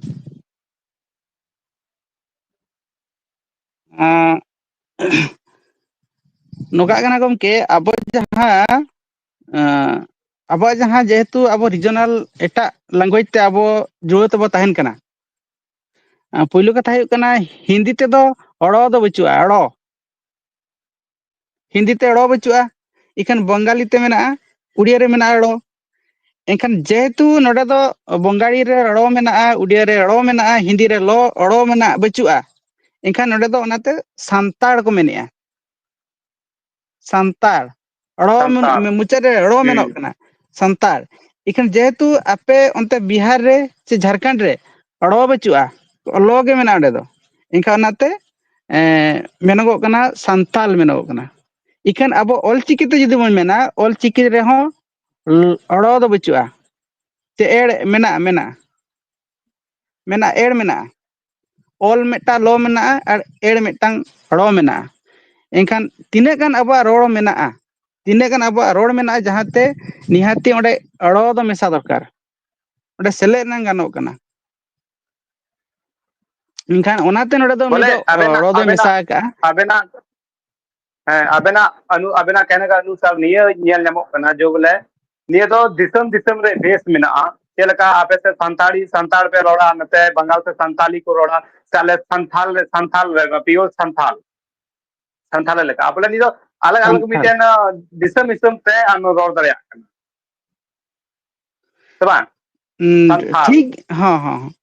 ᱟᱸ, ᱱᱚᱝᱠᱟᱜ ᱠᱟᱱᱟ ᱜᱚᱢᱠᱮ, ᱟᱵᱚ ᱡᱟᱦᱟᱸ, ᱟᱸ, ᱟᱵᱚᱣᱟᱜ ᱡᱟᱦᱟᱸ, ᱡᱮᱦᱮᱛᱩ ᱟᱵᱚ regional ᱮᱴᱟᱜ language ᱛᱮ ᱟᱵᱚ ᱡᱩᱲᱟᱹᱣ ᱛᱮᱵᱚ ᱛᱟᱦᱮᱱ ᱠᱟᱱᱟ᱾ ᱟᱸ, ᱯᱩᱭᱞᱩ ᱠᱟᱛᱷᱟ ᱦᱩᱭᱩᱜ ᱠᱟᱱᱟ, ᱦᱤᱱᱫᱤ ᱛᱮᱫᱚ ᱚᱲᱚ ᱫᱚ ᱵᱟᱹᱪᱩᱜᱼᱟ, ᱚᱲᱚ᱾ ᱦᱤᱱᱫᱤ ᱛᱮ ᱚᱲᱚ ᱵᱟᱹᱪᱩᱜᱼᱟ, ᱤᱠᱷᱟᱹᱱ ᱵᱚᱝᱜᱟᱞᱤ ᱛᱮ ᱢᱮᱱᱟᱜᱼᱟ, ᱩᱲᱤᱭᱟ ᱨᱮ ᱢᱮᱱᱟᱜᱼᱟ ᱚᱲᱚ᱾ ᱮᱱᱠᱷᱟᱱ ᱡᱮᱦᱮᱛᱩ ᱱᱚᱰᱮ ᱫᱚ ᱵᱚᱝᱜᱟᱞᱤ ᱨᱮ ᱚᱲᱚ ᱢᱮᱱᱟᱜᱼᱟ, ᱩᱲᱤᱭᱟ ᱨᱮ ᱚᱲᱚ ᱢᱮᱱᱟᱜᱼᱟ, ᱦᱤᱱᱫᱤ ᱨᱮ ᱞᱚ, ᱚᱲᱚ ᱢᱮᱱᱟᱜ ᱵᱟᱹᱪᱩᱜᱼᱟ, ᱮᱱᱠᱷᱟᱱ ᱱᱚᱰᱮ ᱫᱚ ᱚᱱᱟᱛᱮ ᱥᱟᱱᱛᱟᱲ ᱠᱚ ᱢᱮᱱᱮᱜᱼᱟ᱾ ᱥᱟᱱᱛᱟᱲ᱾ ᱲᱚ ᱢᱩ-, ᱥᱟᱱᱛᱟᱲ᱾ ᱢᱩᱪᱟᱹᱫ ᱨᱮ ᱲᱚ ᱦᱩᱸ᱾ ᱢᱮᱱᱚᱜ ᱠᱟᱱᱟ, ᱥᱟᱱᱛᱟᱲ᱾ ᱤᱠᱷᱟᱹᱱ ᱡᱮᱦᱮᱛᱩ ᱟᱯᱮ ᱚᱱᱛᱮ ᱵᱤᱦᱟᱨ ᱨᱮ ᱥᱮ ᱡᱷᱟᱲᱠᱷᱚᱸᱰ ᱨᱮ ᱲᱚ ᱵᱟᱹᱪᱩᱜᱼᱟ, ᱞᱚ ᱜᱮ ᱢᱮᱱᱟᱜᱼᱟ ᱚᱸᱰᱮ ᱫᱚ, ᱮᱱᱠᱷᱟᱱ ᱚᱱᱟᱛᱮ, ᱮᱸ, ᱢᱮᱱᱚᱜᱚᱜ ᱠᱟᱱᱟ ᱥᱟᱱᱛᱟᱞ ᱢᱮᱱᱚᱜᱚᱜ ᱠᱟᱱᱟ᱾ ᱤᱠᱷᱟᱹᱱ ᱟᱵᱚ ᱚᱞᱪᱤᱠᱤ ᱛᱮ ᱡᱩᱫᱤ ᱵᱚᱱ ᱢᱮᱱᱟ, ᱚᱞᱪᱤᱠᱤ ᱨᱮᱦᱚᱸ ᱲᱚ ᱫᱚ ᱵᱟᱹᱪᱩᱜᱼᱟ᱾ ᱪᱮ ᱮᱲ ᱢᱮᱱᱟᱜᱼᱟ? ᱢᱮᱱᱟᱜᱼᱟ, ᱢᱮᱱᱟᱜᱼᱟ, ᱮᱲ ᱢᱮᱱᱟᱜᱼᱟ᱾ ᱚᱞ ᱢᱤᱫᱴᱟᱝ ᱞᱚ ᱢᱮᱱᱟᱜᱼᱟ ᱟᱨ ᱮᱲ ᱢᱤᱫᱴᱟᱝ ᱲᱚ ᱢᱮᱱᱟᱜᱼᱟ᱾ ᱮᱱᱠᱷᱟᱱ ᱛᱤᱱᱟᱹᱜ ᱜᱟᱱ ᱟᱵᱚᱣᱟᱜ ᱨᱚᱲ ᱢᱮᱱᱟᱜᱼᱟ, ᱛᱤᱱᱟᱹᱜ ᱜᱟᱱ ᱟᱵᱚᱣᱟᱜ ᱨᱚᱲ ᱢᱮᱱᱟᱜᱼᱟ, ᱡᱟᱦᱟᱸᱛᱮ ᱱᱤᱦᱟᱹᱛᱤ ᱚᱸᱰᱮ ᱲᱚ ᱫᱚ ᱢᱮᱥᱟ ᱫᱚᱨᱠᱟᱨ, ᱚᱸᱰᱮ ᱥᱮᱞᱮᱫ ᱨᱮᱱᱟᱜ ᱜᱟᱱᱚᱜ ᱠᱟᱱᱟ᱾ ᱮᱱᱠᱷᱟᱱ ᱚᱱᱟᱛᱮ ᱱᱚᱰᱮ ᱫᱚ ᱩᱱᱤ ᱵᱚᱞᱮ ᱫᱚ ᱟᱵᱮᱱᱟᱜ, ᱨᱚᱲ ᱫᱚᱭ ᱟᱵᱮᱱᱟᱜ, ᱢᱮᱥᱟ ᱟᱠᱟᱜᱼᱟ᱾ ᱟᱵᱮᱱᱟᱜ, ᱦᱮᱸ, ᱟᱵᱮᱱᱟᱜ ᱚᱱᱩ-, ᱟᱵᱮᱱᱟᱜ ᱠᱟᱹᱦᱱᱤ ᱠᱟ ᱚᱱᱩᱥᱟᱨ ᱱᱤᱭᱟᱹ ᱧᱮᱞ ᱧᱟᱢᱚᱜ ᱠᱟᱱᱟ ᱡᱮ ᱵᱚᱞᱮ ᱱᱤᱭᱟᱹ ᱫᱚ ᱫᱤᱥᱚᱢ ᱫᱤᱥᱚᱢ ᱨᱮ ᱵᱷᱮᱥ ᱢᱮᱱᱟᱜᱼᱟ᱾ ᱪᱮᱫ ᱞᱮᱠᱟ ᱟᱯᱮ ᱥᱮᱫ ᱥᱟᱱᱛᱟᱲᱤ, ᱥᱟᱱᱛᱟᱲ ᱯᱮ ᱨᱚᱲᱟ, ᱱᱚᱛᱮ ᱵᱟᱝᱜᱟᱞ ᱥᱮᱫ ᱥᱟᱱᱛᱟᱞᱤ ᱠᱚ ᱨᱚᱲᱟ, ᱥᱮ ᱟᱞᱮ ᱥᱟᱱᱛᱷᱟᱞ ᱨᱮ, ᱥᱟᱱᱛᱷᱟᱞ ᱨᱮ, pure ᱥᱟᱱᱛᱷᱟᱞ, ᱥᱟᱱᱛᱷᱟᱞ ᱞᱮᱠᱟ᱾ ᱵᱚᱞᱮ ᱱᱤᱭᱟᱹ ᱫᱚ ᱟᱞᱟᱜᱽ ᱟᱞᱟᱜᱽ ᱥᱟᱱᱛᱷᱟᱞ᱾ ᱢᱤᱫᱴᱮᱱ, ᱟᱸ, ᱫᱤᱥᱚᱢ ᱫᱤᱥᱚᱢ ᱛᱮ ᱟᱢ ᱨᱚᱲ ᱫᱟᱲᱮᱭᱟᱜ ᱠᱟᱱᱟ, ᱥᱮ ᱵᱟᱝ? ᱩᱸ, ᱥᱟᱱᱛᱷᱟᱞ᱾ ᱴᱷᱤᱠ, ᱦᱚᱸ, ᱦᱚᱸ, ᱦᱚᱸ᱾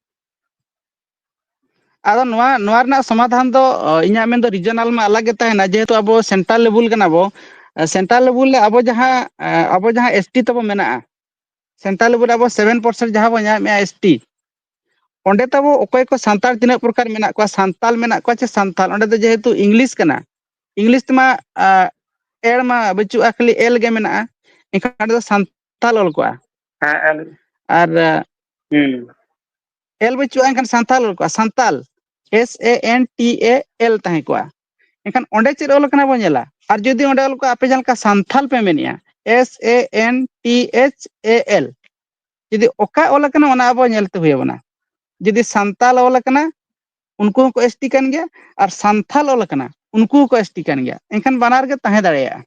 ᱟᱫᱚ ᱱᱚᱣᱟ, ᱱᱚᱣᱟ ᱨᱮᱱᱟᱜ ᱥᱚᱢᱟᱫᱷᱟᱱ ᱫᱚ, ᱚ, ᱤᱧᱟᱹᱜ ᱢᱮᱱ ᱫᱚ regional ᱢᱟ ᱟᱞᱟᱜᱽ ᱜᱮ ᱛᱟᱦᱮᱱᱟ, ᱡᱮᱦᱮᱛᱩ ᱟᱵᱚ central level ᱠᱟᱱᱟ ᱵᱚ᱾ ᱮ, central level ᱨᱮ ᱟᱵᱚ ᱡᱟᱦᱟᱸ, ᱮ, ᱟᱵᱚ ᱡᱟᱦᱟᱸ S T ᱛᱟᱵᱚ ᱢᱮᱱᱟᱜᱼᱟ, central level ᱨᱮ ᱟᱵᱚ seven percent ᱡᱟᱦᱟᱸ ᱵᱚ ᱧᱟᱢᱮᱜᱼᱟ S T, ᱚᱸᱰᱮ ᱛᱟᱵᱚ ᱚᱠᱚᱭ ᱠᱚ ᱥᱟᱱᱛᱟᱲ ᱛᱤᱱᱟᱹᱜ ᱯᱨᱚᱠᱟᱨ ᱢᱮᱱᱟᱜ ᱠᱚᱣᱟ, ᱥᱟᱱᱛᱟᱞ ᱢᱮᱱᱟᱜ ᱠᱚᱣᱟ ᱪᱮ ᱥᱟᱱᱛᱷᱟᱞ, ᱚᱸᱰᱮ ᱫᱚ ᱡᱮᱦᱮᱛᱩ English ᱠᱟᱱᱟ, English ᱛᱮᱢᱟ, ᱟ, ᱮᱲ ᱢᱟ ᱵᱟᱹᱪᱩᱜᱼᱟ, ᱠᱷᱟᱹᱞᱤ ᱮᱞ ᱜᱮ ᱢᱮᱱᱟᱜᱼᱟ, ᱮᱱᱠᱷᱟᱱ ᱚᱸᱰᱮ ᱫᱚ ᱥᱟᱱᱛᱟᱞ ᱚᱞ ᱠᱚᱜᱼᱟ᱾ ᱦᱮᱸ, ᱮᱞ᱾ ᱟᱨ, ᱟ, ᱦᱩᱸ᱾ ᱮᱞ ᱵᱟᱹᱪᱩᱜᱼᱟ, ᱮᱱᱠᱷᱟᱱ ᱥᱟᱱᱛᱟᱞ ᱚᱞ ᱠᱚᱜᱼᱟ, Santal, S A N T A L ᱛᱟᱦᱮᱸ ᱠᱚᱜᱼᱟ᱾ ᱮᱱᱠᱷᱟᱱ ᱚᱸᱰᱮ ᱪᱮᱫ ᱚᱞ ᱟᱠᱟᱱᱟ ᱵᱚᱱ ᱧᱮᱞᱟ, ᱟᱨ ᱡᱩᱫᱤ ᱚᱸᱰᱮ ᱚᱞ ᱠᱚᱜᱼᱟ, ᱟᱯᱮ ᱡᱟᱦᱟᱸ ᱞᱮᱠᱟ ᱥᱟᱱᱛᱷᱟᱞ ᱯᱮ ᱢᱮᱱᱮᱜᱼᱟ, S A N T H A L, ᱡᱩᱫᱤ ᱚᱠᱟ ᱚᱞ ᱟᱠᱟᱱᱟ, ᱚᱱᱟ ᱟᱵᱚ ᱧᱮᱞ ᱛᱮ ᱦᱩᱭ ᱟᱵᱚᱱᱟ᱾ ᱡᱩᱫᱤ ᱥᱟᱱᱛᱟᱞ ᱚᱞ ᱟᱠᱟᱱᱟ, ᱩᱱᱠᱩ ᱦᱚᱸᱠᱚ S T ᱠᱟᱱ ᱜᱮᱭᱟ, ᱟᱨ ᱥᱟᱱᱛᱷᱟᱞ ᱚᱞ ᱟᱠᱟᱱᱟ, ᱩᱱᱠᱩ ᱦᱚᱸᱠᱚ S T ᱠᱟᱱ ᱜᱮᱭᱟ᱾ ᱮᱱᱠᱷᱟᱱ ᱵᱟᱱᱟᱨ ᱜᱮ ᱛᱟᱦᱮᱸ ᱫᱟᱲᱮᱭᱟᱜᱼᱟ᱾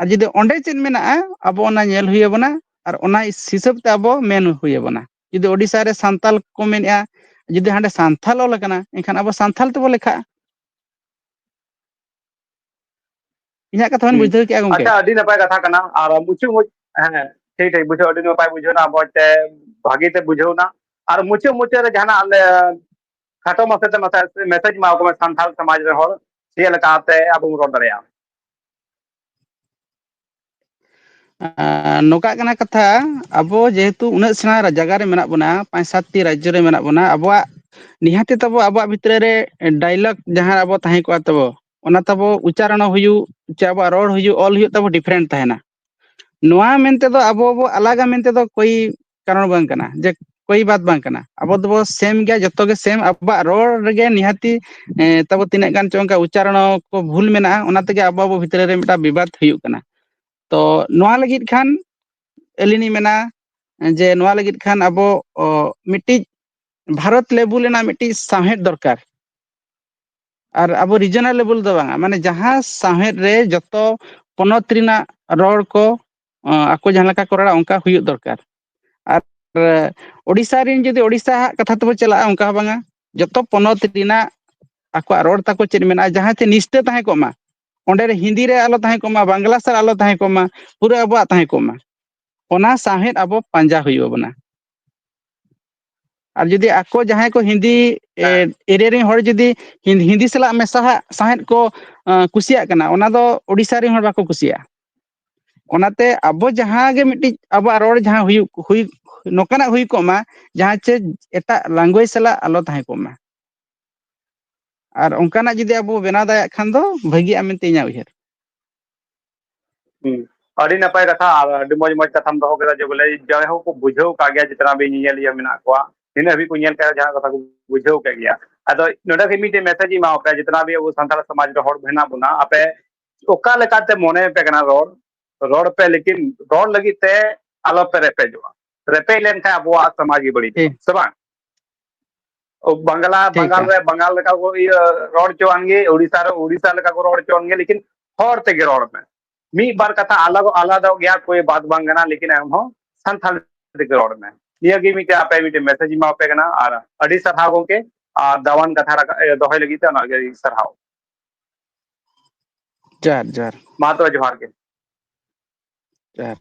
ᱟᱨ ᱡᱩᱫᱤ ᱚᱸᱰᱮ ᱪᱮᱫ ᱢᱮᱱᱟᱜᱼᱟ, ᱟᱵᱚ ᱚᱱᱟ ᱧᱮᱞ ᱦᱩᱭ ᱟᱵᱚᱱᱟ, ᱟᱨ ᱚᱱᱟ ᱦᱤᱥᱟᱹᱵ ᱛᱮ ᱟᱵᱚ ᱢᱮᱱ ᱦᱩᱭ ᱟᱵᱚᱱᱟ᱾ ᱡᱩᱫᱤ ᱳᱰᱤᱥᱟ ᱨᱮ ᱥᱟᱱᱛᱟᱞ ᱠᱚ ᱢᱮᱱᱮᱜᱼᱟ, ᱡᱩᱫᱤ ᱦᱟᱸᱰᱮ ᱥᱟᱱᱛᱷᱟᱞ ᱚᱞ ᱟᱠᱟᱱᱟ, ᱮᱱᱠᱷᱟᱱ ᱟᱵᱚ ᱥᱟᱱᱛᱷᱟᱞ ᱛᱮᱵᱚ ᱞᱮᱠᱷᱟᱜᱼᱟ᱾ ᱤᱧᱟᱹᱜ ᱠᱟᱛᱷᱟ ᱵᱮᱱ ᱦᱩᱸ᱾ ᱵᱩᱡᱷᱟᱹᱣ ᱠᱮᱜᱼᱟ ᱜᱚᱢᱠᱮ? ᱟᱪᱪᱷᱟ, ᱟᱹᱰᱤ ᱱᱟᱯᱟᱭ ᱠᱟᱛᱷᱟ ᱠᱟᱱᱟ᱾ ᱟᱨ ᱢᱩᱪᱟᱹᱫ ᱢᱩᱪ-, ᱦᱮᱸ, ᱴᱷᱤᱠ, ᱴᱷᱤᱠ, ᱵᱩᱡᱷᱟᱹᱣ, ᱟᱹᱰᱤ ᱱᱟᱯᱟᱭ ᱵᱩᱡᱷᱟᱹᱣ ᱮᱱᱟ, ᱢᱚᱡᱽ ᱛᱮ ᱵᱷᱟᱹᱜᱤ ᱛᱮ ᱵᱩᱡᱷᱟᱹᱣ ᱮᱱᱟ᱾ ᱟᱨ ᱢᱩᱪᱟᱹᱫ ᱢᱩᱪᱟᱹᱫ ᱨᱮ ᱡᱟᱦᱟᱱᱟᱜ ᱞᱮ ᱠᱷᱟᱴᱚ ᱢᱟᱪᱷᱟ ᱛᱮ ᱢᱟᱥᱮ ᱢᱮᱥᱮᱡᱽ ᱮᱢᱟ ᱠᱚ ᱢᱮ ᱥᱟᱱᱛᱟᱲ ᱥᱚᱢᱟᱡᱽ ᱨᱮᱱ ᱦᱚᱲ ᱪᱮᱫ ᱞᱮᱠᱟᱛᱮ ᱟᱵᱚ ᱵᱚᱱ ᱨᱚᱲ ᱫᱟᱲᱮᱭᱟᱜᱼᱟ᱾ ᱟᱨ ᱱᱚᱝᱠᱟᱜ ᱠᱟᱱᱟ ᱠᱟᱛᱷᱟ, ᱟᱵᱚ ᱡᱮᱦᱮᱛᱩ ᱩᱱᱟᱹᱜ ᱥᱮᱬᱟ ᱡᱟᱭᱜᱟ ᱨᱮ ᱢᱮᱱᱟᱜ ᱵᱚᱱᱟ, ᱯᱟᱸᱪ ᱥᱟᱛ ᱴᱤ ᱨᱟᱡᱽᱡᱚ ᱨᱮ ᱢᱮᱱᱟᱜ ᱵᱚᱱᱟ, ᱟᱵᱚᱣᱟᱜ ᱱᱤᱦᱟᱹᱛᱤ ᱛᱟᱵᱚ ᱟᱵᱚᱣᱟᱜ ᱵᱷᱤᱛᱨᱤ ᱨᱮ ᱰᱟᱭᱞᱚᱜ ᱡᱟᱦᱟᱸ ᱟᱵᱚ ᱛᱟᱦᱮᱸ ᱠᱚᱜᱼᱟ ᱛᱟᱵᱚ, ᱚᱱᱟ ᱛᱟᱵᱚ ᱩᱪᱪᱟᱨᱚᱱ ᱦᱚᱸ ᱦᱩᱭᱩᱜ, ᱪᱮ ᱟᱵᱚᱣᱟᱜ ᱨᱚᱲ ᱦᱩᱭᱩᱜ, ᱚᱞ ᱦᱩᱭᱩᱜ ᱛᱟᱵᱚ ᱰᱤᱯᱷᱟᱨᱮᱱᱴ ᱛᱟᱦᱮᱱᱟ᱾ ᱱᱚᱣᱟ ᱢᱮᱱᱛᱮ ᱫᱚ ᱟᱵᱚ ᱵᱚ ᱟᱞᱟᱜᱟ ᱢᱮᱱᱛᱮ ᱫᱚ ᱠᱳᱭ ᱠᱟᱨᱚᱱ ᱵᱟᱝ ᱠᱟᱱᱟ, ᱡᱮ ᱠᱳᱭ ᱵᱟᱛ ᱵᱟᱝ ᱠᱟᱱᱟ᱾ ᱟᱵᱚ ᱫᱚᱵᱚ ᱥᱮᱢ ᱜᱮᱭᱟ, ᱡᱚᱛᱚ ᱜᱮ ᱥᱮᱢ᱾ ᱟᱵᱚᱣᱟᱜ ᱨᱚᱲ ᱨᱮᱜᱮ ᱱᱤᱦᱟᱹᱛᱤ ᱮ, ᱛᱟᱵᱚ ᱛᱤᱱᱟᱹᱜ ᱜᱟᱱ ᱪᱚ ᱚᱱᱠᱟ ᱩᱪᱪᱟᱨᱚᱱ ᱠᱚ ᱵᱷᱩᱞ ᱢᱮᱱᱟᱜᱼᱟ, ᱚᱱᱟ ᱛᱮᱜᱮ ᱟᱵᱚ ᱟᱵᱚ ᱵᱷᱤᱛᱨᱤ ᱨᱮ ᱢᱤᱫᱴᱟᱝ ᱵᱤᱵᱟᱫ ᱦᱩᱭᱩᱜ ᱠᱟᱱᱟ᱾ ᱛᱚ ᱱᱚᱣᱟ ᱞᱟᱹᱜᱤᱫ ᱠᱷᱟᱱ ᱟᱹᱞᱤᱧ ᱞᱤᱧ ᱢᱮᱱᱟ ᱡᱮ ᱱᱚᱣᱟ ᱞᱟᱹᱜᱤᱫ ᱠᱷᱟᱱ ᱟᱵᱚ ᱚ, ᱢᱤᱫᱴᱤᱡ ᱵᱷᱟᱨᱚᱛ ᱞᱮᱵᱩᱞ ᱨᱮᱱᱟᱜ ᱢᱤᱫᱴᱤᱡ ᱥᱟᱶᱦᱮᱫ ᱫᱚᱨᱠᱟᱨ᱾ ᱟᱨ ᱟᱵᱚ ᱨᱤᱡᱚᱱᱟᱞ ᱞᱮᱵᱩᱞ ᱫᱚ ᱵᱟᱝᱟ, ᱢᱟᱱᱮ ᱡᱟᱦᱟᱸ ᱥᱟᱶᱦᱮᱫ ᱨᱮ ᱡᱚᱛᱚ ᱯᱚᱱᱚᱛ ᱨᱮᱱᱟᱜ ᱨᱚᱲ ᱠᱚ ᱚ, ᱟᱠᱚ ᱡᱟᱦᱟᱸ ᱞᱮᱠᱟ ᱠᱚ ᱨᱚᱲᱟ ᱚᱱᱠᱟ ᱦᱩᱭᱩᱜ ᱫᱚᱨᱠᱟᱨ᱾ ᱟᱨ ᱳᱰᱤᱥᱟ ᱨᱮᱱ ᱡᱩᱫᱤ ᱳᱰᱤᱥᱟ ᱦᱟᱜ ᱠᱟᱛᱷᱟ ᱛᱮᱵᱚ ᱪᱟᱞᱟᱜᱼᱟ, ᱚᱱᱠᱟ ᱦᱚᱸ ᱵᱟᱝᱟ, ᱡᱚᱛᱚ ᱯᱚᱱᱚᱛ ᱨᱮᱱᱟᱜ ᱟᱠᱚᱣᱟᱜ ᱨᱚᱲ ᱛᱟᱠᱚ ᱪᱮᱫ ᱢᱮᱱᱟᱜᱼᱟ, ᱡᱟᱦᱟᱸ ᱪᱮ ᱱᱤᱥᱴᱟᱹ ᱛᱟᱦᱮᱸ ᱠᱚᱜ ᱢᱟ, ᱚᱸᱰᱮ ᱨᱮ ᱦᱤᱱᱫᱤ ᱨᱮ ᱟᱞᱚ ᱛᱟᱦᱮᱸ ᱠᱚᱜ ᱢᱟ, ᱵᱟᱝᱞᱟ ᱥᱟᱞᱟᱜ ᱟᱞᱚ ᱛᱟᱦᱮᱸ ᱠᱚᱜ ᱢᱟ, ᱯᱩᱨᱟᱹ ᱟᱵᱚᱣᱟᱜ ᱛᱟᱦᱮᱸ ᱠᱚᱜ ᱢᱟ, ᱚᱱᱟ ᱥᱟᱶᱦᱮᱫ ᱟᱵᱚ ᱯᱟᱸᱡᱟ ᱦᱩᱭᱩᱜ ᱟᱵᱚᱱᱟ᱾ ᱟᱨ ᱡᱩᱫᱤ ᱟᱠᱚ ᱡᱟᱦᱟᱸᱭ ᱠᱚ ᱦᱤᱱᱫᱤ ᱮ, ᱮᱨᱤᱭᱟ ᱨᱮᱱ ᱦᱚᱲ ᱡᱩᱫᱤ ᱦᱤᱱ- ᱦᱤᱱᱫᱤ ᱥᱟᱞᱟᱜ ᱢᱮᱥᱟ ᱦᱟᱜ ᱥᱟᱶᱦᱮᱫ ᱠᱚ ᱟ, ᱠᱩᱥᱤᱭᱟᱜ ᱠᱟᱱᱟ, ᱚᱱᱟ ᱫᱚ ᱳᱰᱤᱥᱟ ᱨᱮᱱ ᱦᱚᱲ ᱵᱟᱠᱚ ᱠᱩᱥᱤᱭᱟᱜᱼᱟ᱾ ᱚᱱᱟᱛᱮ ᱟᱵᱚ ᱡᱟᱦᱟᱸ ᱜᱮ ᱢᱤᱫᱴᱤᱡ ᱟᱵᱚᱣᱟᱜ ᱨᱚᱲ ᱡᱟᱦᱟᱸ ᱦᱩᱭᱩᱜ ᱦᱩᱭ ᱱᱚᱝᱠᱟᱱᱟᱜ ᱦᱩᱭ ᱠᱚᱜ ᱢᱟ, ᱡᱟᱦᱟᱸ ᱪᱮ ᱮᱴᱟᱜ ᱞᱟᱝᱜᱩᱭᱮᱡᱽ ᱥᱟᱞᱟᱜ ᱟᱞᱚ ᱛᱟᱦᱮᱸ ᱠᱚᱜ ᱢᱟ᱾ ᱟᱨ ᱚᱱᱠᱟᱱᱟᱜ ᱡᱩᱫᱤ ᱟᱵᱚ ᱵᱮᱱᱟᱣ ᱫᱟᱲᱮᱭᱟᱜ ᱠᱷᱟᱱ ᱫᱚ ᱵᱷᱟᱹᱜᱤᱜᱼᱟ ᱢᱮᱱᱛᱮ ᱤᱧᱟᱹᱜ ᱩᱭᱦᱟᱹᱨ᱾ ᱦᱩᱸ᱾ ᱟᱹᱰᱤ ᱱᱟᱯᱟᱭ ᱠᱟᱛᱷᱟ ᱟᱨ ᱟᱹᱰᱤ ᱢᱚᱡᱽ ᱢᱚᱡᱽ ᱠᱟᱛᱷᱟᱢ ᱫᱚᱦᱚ ᱠᱮᱫᱟ, ᱡᱮ ᱵᱚᱞᱮ ᱡᱟᱭᱦᱳᱠ ᱠᱚ ᱵᱩᱡᱷᱟᱹᱣ ᱠᱟᱜ ᱜᱮᱭᱟ, ᱡᱮᱛᱱᱟ ᱵᱤᱱ ᱧᱮᱧᱮᱞᱤᱭᱟᱹ ᱢᱮᱱᱟᱜ ᱠᱚᱣᱟ, ᱛᱤᱱᱟᱹᱜ ᱦᱟᱹᱵᱤᱡ ᱠᱚ ᱧᱮᱞ ᱠᱟᱜᱼᱟ, ᱡᱟᱦᱟᱸ ᱠᱟᱛᱷᱟ ᱠᱚ ᱵᱩᱡᱷᱟᱹᱣ ᱠᱟᱜ ᱜᱮᱭᱟ᱾ ᱟᱫᱚ ᱱᱚᱰᱮ ᱠᱷᱚᱱ ᱢᱤᱫᱴᱮᱱ ᱢᱮᱥᱮᱡᱽ ᱤᱧ ᱮᱢᱟ ᱯᱮᱭᱟ, ᱡᱮᱛᱱᱟ ᱵᱤᱱ ᱟᱵᱚ ᱥᱟᱱᱛᱟᱲ ᱥᱚᱢᱟᱡᱽ ᱨᱮ ᱦᱚᱲ ᱢᱮᱱᱟᱜ ᱵᱚᱱᱟ, ᱟᱯᱮ ᱚᱠᱟ ᱞᱮᱠᱟᱛᱮ ᱢᱚᱱᱮ ᱯᱮ ᱠᱟᱱᱟ ᱨᱚᱲ, ᱨᱚᱲ ᱯᱮ, ᱞᱮᱠᱤᱱ ᱨᱚᱲ ᱞᱟᱹᱜᱤᱫ ᱛᱮ ᱟᱞᱚ ᱯᱮ ᱨᱮᱯᱮᱡᱚᱜᱼᱟ᱾ ᱨᱮᱯᱮᱡ ᱞᱮᱱᱠᱷᱟᱱ ᱟᱵᱚᱣᱟᱜ ᱥᱚᱢᱟᱡᱽ ᱜᱮ ᱵᱟᱹᱲᱤᱡᱚᱜᱼᱟ, ᱴᱷᱤᱠ᱾ ᱥᱮ ᱵᱟᱝ? ᱚ, ᱵᱟᱝᱞᱟ, ᱴᱷᱤᱠ ᱵᱟᱝᱜᱟᱞ ᱜᱮᱭᱟ᱾ ᱨᱮ ᱵᱟᱝᱜᱟᱞ ᱞᱮᱠᱟ ᱠᱚ ᱤᱭᱟᱹ ᱨᱚᱲ ᱦᱚᱪᱚᱣᱟᱱ ᱜᱮ, ᱩᱲᱤᱥᱥᱟ ᱨᱮ ᱩᱲᱤᱥᱥᱟ ᱞᱮᱠᱟ ᱠᱚ ᱨᱚᱲ ᱦᱚᱪᱚᱣᱟᱱ ᱜᱮ, ᱞᱮᱠᱤᱱ ᱦᱚᱲ ᱛᱮᱜᱮ ᱨᱚᱲ ᱢᱮ᱾ ᱢᱤᱫ ᱵᱟᱨ ᱠᱟᱛᱷᱟ ᱟᱞᱟᱫᱟ ᱟᱞᱟᱫᱟ ᱜᱮᱭᱟ, ᱠᱳᱭ ᱵᱟᱛ ᱵᱟᱝ ᱠᱟᱱᱟ, ᱞᱮᱠᱤᱱ ᱮᱱᱦᱚᱸ ᱥᱟᱱᱛᱷᱟᱞᱤ ᱛᱮᱜᱮ ᱨᱚᱲ ᱢᱮ᱾ ᱱᱤᱭᱟᱹ ᱜᱮ ᱢᱤᱫᱴᱮᱱ ᱟᱯᱮ ᱢᱤᱫᱴᱮᱱ ᱢᱮᱥᱮᱡᱽ ᱤᱧ ᱮᱢᱟ ᱯᱮ ᱠᱟᱱᱟ, ᱟᱨ ᱟᱹᱰᱤ ᱥᱟᱨᱦᱟᱣ ᱜᱚᱢᱠᱮ, ᱟᱨ ᱫᱟᱣᱟᱱ ᱠᱟᱛᱷᱟ ᱨᱟᱠᱟᱵ ᱮ, ᱫᱚᱦᱚᱭ ᱞᱟᱹᱜᱤᱫ ᱛᱮ ᱚᱱᱟ ᱜᱮ ᱥᱟᱨᱦᱟᱣ᱾ ᱡᱚᱦᱟᱨ, ᱡᱚᱦᱟᱨ᱾ ᱢᱟ ᱛᱚᱵᱮ ᱡᱚᱦᱟᱨ ᱜᱮ᱾ ᱡᱚᱦᱟᱨ᱾